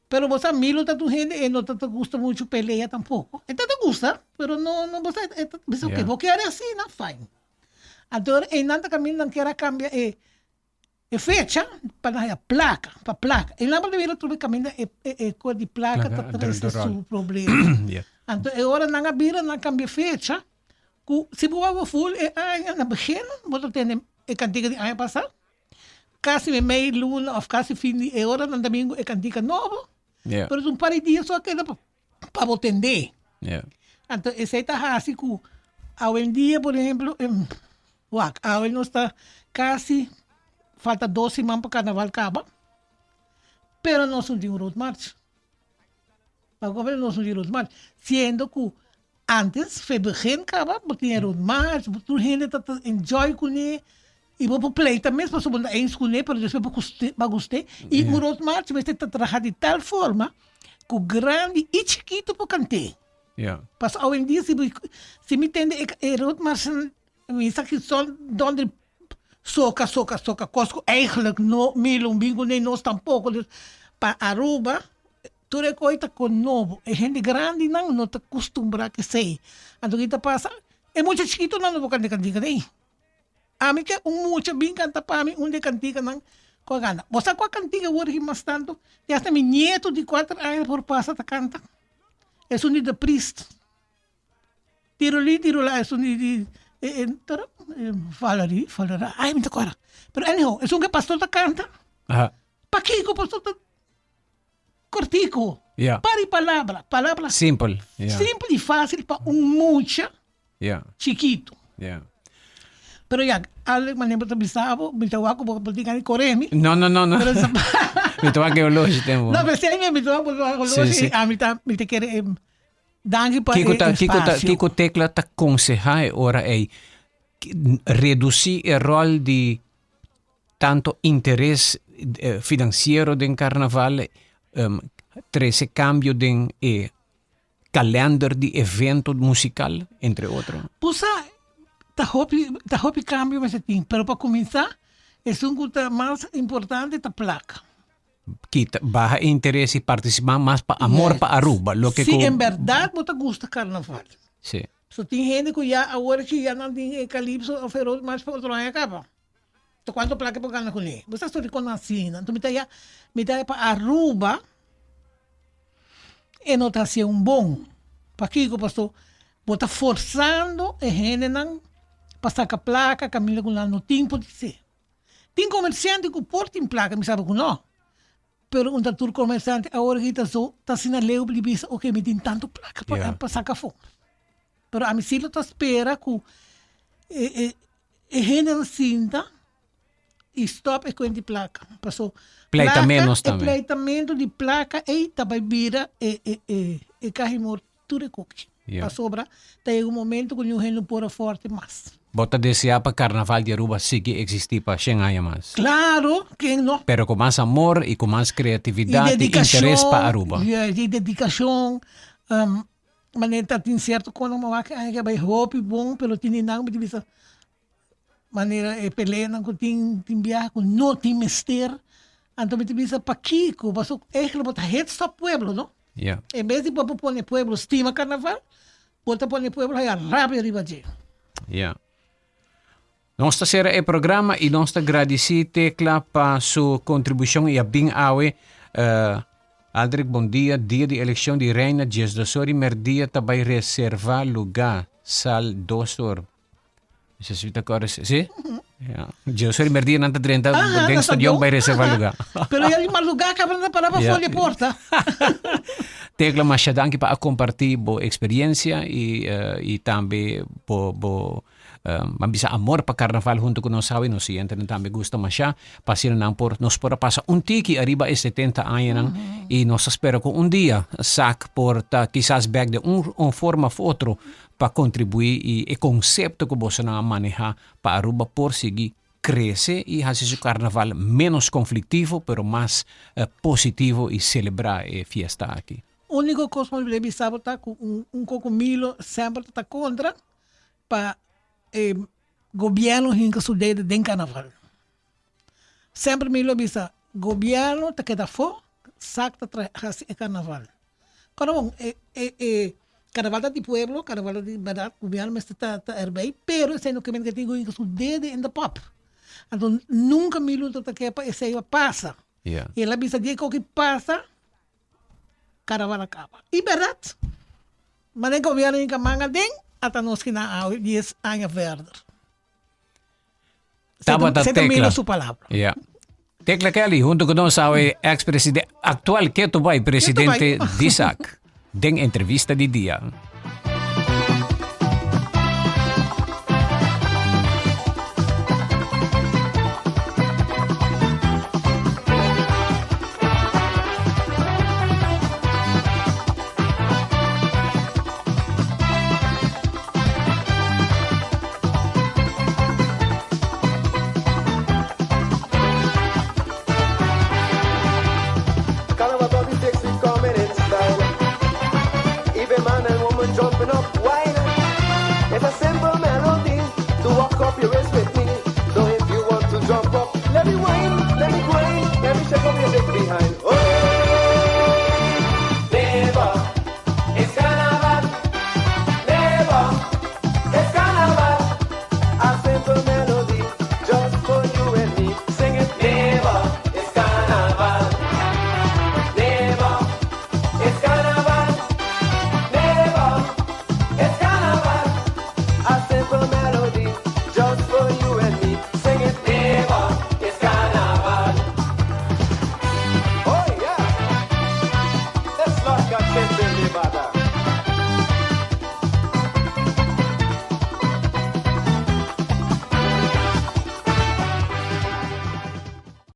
pero bo sa Milo ta tur hende e no ta ta gusta muchu pelea tampoko. E ta ta gusta pero no no bo sa e ta bisa oke bo kere asina fine. Anto einan ta kaminda nan kier a kambia e e fecha pa nan haya plaka, pa plaka. Einan bo ta mira tur kaminda e e kos di plaka ta trese su problema. Anto e ora nan a bira nan kambia fecha ku si bo wou ful e aña na begin bo ta tene e kantika di aña pasa kasi meimei luna of kasi fin di e ora nan ta bin ku e kantika nobo pero un par di dia so a keda pa bo tende. Anto esei ta hasi ku awendia por ehemplo wak awe nos ta kasi falta dos siman pa karnaval kaba pero nos no tin un road march. Pasobra nos no tin road march siendo ku antes fe begin kaba bo tin e road march tur hende ta enjoy kuné i bo por pleita mes pasobra bo no ta eens kuné pero despues bo bo a gust'é i un road march mester ta traha di tal forma ku grandi i chikitu por kant'é. Pasobra awendia si bo si mi tende e road march mi sa ki son dònder soka soka soka kos ku eigenlijk no mi lo bin kuné nos tampoko dus pa Aruba tur e kos ta kon nobo e hende grandinan no ta kustumbrá ku esei anto ki ta pasa e mucha chikitunan no por kanta e kantika ei. Ami ke un mucha bin kanta pa mi un di e kantikanan ku a gana. Bo sa kua kantika wor aki mas tantu? Te hasta mi nieto di kuater aña por pasa ta kanta. Esun di The Priest. Tirolí tirolá esun di di Valerie, Valerie, ai mi ta kòrda. Pero anyhow, esun ke pastor ta kanta. Pakiko pastor ta kortiko? Par di palabra, palabra Simpel. Simpel i fásil pa un mucha. Chikitu. Pero ya, Alex, manera bo ta bisa bo, mi ta wak ku bo por tin gana di kore mi. No, no, no, no. Pero sa Mi ta wak e oloshi tempo. No, p'esei mi ta wak bo ta wak oloshi, ami ta, mi ta kere e danki pa Kiko e ta, kiko ta, espasio. kiko Tecla ta konsehá e ora ei? Redusí e ròl di tanto interes finansiero den karnaval, trese kambio den e kalender di evento musikal, entre otro. Bo sa, ta hopi, ta hopi kambio mester tin, pero pa kuminsá, esun ku ta mas importante ta plaka. Kita, baha e interes i partisipá mas pa amor pa Aruba, loke Si ku. en bèrdat bo ta gusta karnaval. Si. So tin hende ku ya awor aki ya nan tin e kalipso òf e road march pa otro aña kaba. Ta kuantu plaka bo gana kuné? Bo sa story kon asina. Anto mi ta ya, mi ta ya pa Aruba e no ta hasié un bon. Pakiko? Paso bo ta forsando e hendenan pa saka plaka kaminda ku nan no tin por di. Tin komersiante ku por tin plaka, mi sabi ku no. Pero un ta tur komersiante awor aki ta so ta asina leu di bisa oke mi tin tantu plaka pa pa saka afó. Pero ami si lo ta spera ku e e e hendenan sinta i stòp e kuent di plaka. Paso Pleita plaka menos e tambe. pleitamentu di plaka ei ta bai bira e e e e kahimor tur e koki. Pasobra ta yega un momento ku niun hende no por aforte mas. Bo ta deseá pa Karnaval di Aruba sigui eksistí pa shen aña mas? Klaro, ken no? Pero ku mas amor i ku mas kreatividat i interes pa Aruba. I dedikashon. Manera ta tin sierto kono mi wak aña ke a bai hopi bon, pero tin di nan mi ta bisa manera e peleanan ku tin tin biaha ku no tin mester. Anto mi ta bisa pakiko? Pasobra eigenlijk bo ta hets pa pueblo no. En bes di bo por pone pueblo stima karnaval, bo ta pone pueblo haya rabia riba dje. Ya. Nos ta sera e programa y nos ta gradici Tecla pa su contribucion y a bin awe. Uh, Aldrich, bon dia. Dia di eleccion di Reina, 12 or y merdia ta bay reserva lugar. Sal 2 or. Necesita corre, sí? Ja. 12 or y merdia nan ta drenta Aha, den na stadion stadion. bay reserva Aha. lugar. Pero ya di madrugá kaba nan ta para pa Ja. for di porta. Tecla, masha danki pa a comparti bo experiencia y, eh, y tambe bo, bo Ban bisa amor pa carnaval hunto cu nos awe, nos siguientenan tambe gusta masha pa asina nan por nos por a pasa un tiki ariba e 70 añanan y nos ta spera cu un dia SAC por ta kisas bek den un un forma of otro pa contribui y e concepto cu bosonan a maneha pa Aruba por sigui crece y haci su carnaval menos conflictivo pero mas positivo y celebra e fiesta aki. Unico cos cu mi por bisa bo ta cu un coco Milo semper ta contra pa e gobierno hinca su dedo den carnaval. Semper mi lo bisa, gobierno ta keda afo, sac ta traha haci e carnaval. Cuando bon, e e e carnaval ta di pueblo, carnaval ta di berdad, gobierno mester ta ta erbij, pero esey no kimen ke tin cu hinca su dedo in de pop. Anto nunca mi lo ta ke pa esey a pasa. Y el a bisa dia cu pasa, Carnaval a caba. Y berdad, manera gobierno hinca manga den, ata nos kina awe dies aña verder. Tabata Se ta Tecla. mira su palabra. Ja. Tecla Kelly, hunto cu nos awe ex-presidente, actual keto bay presidente Keto di SAC, den entrevista di dia.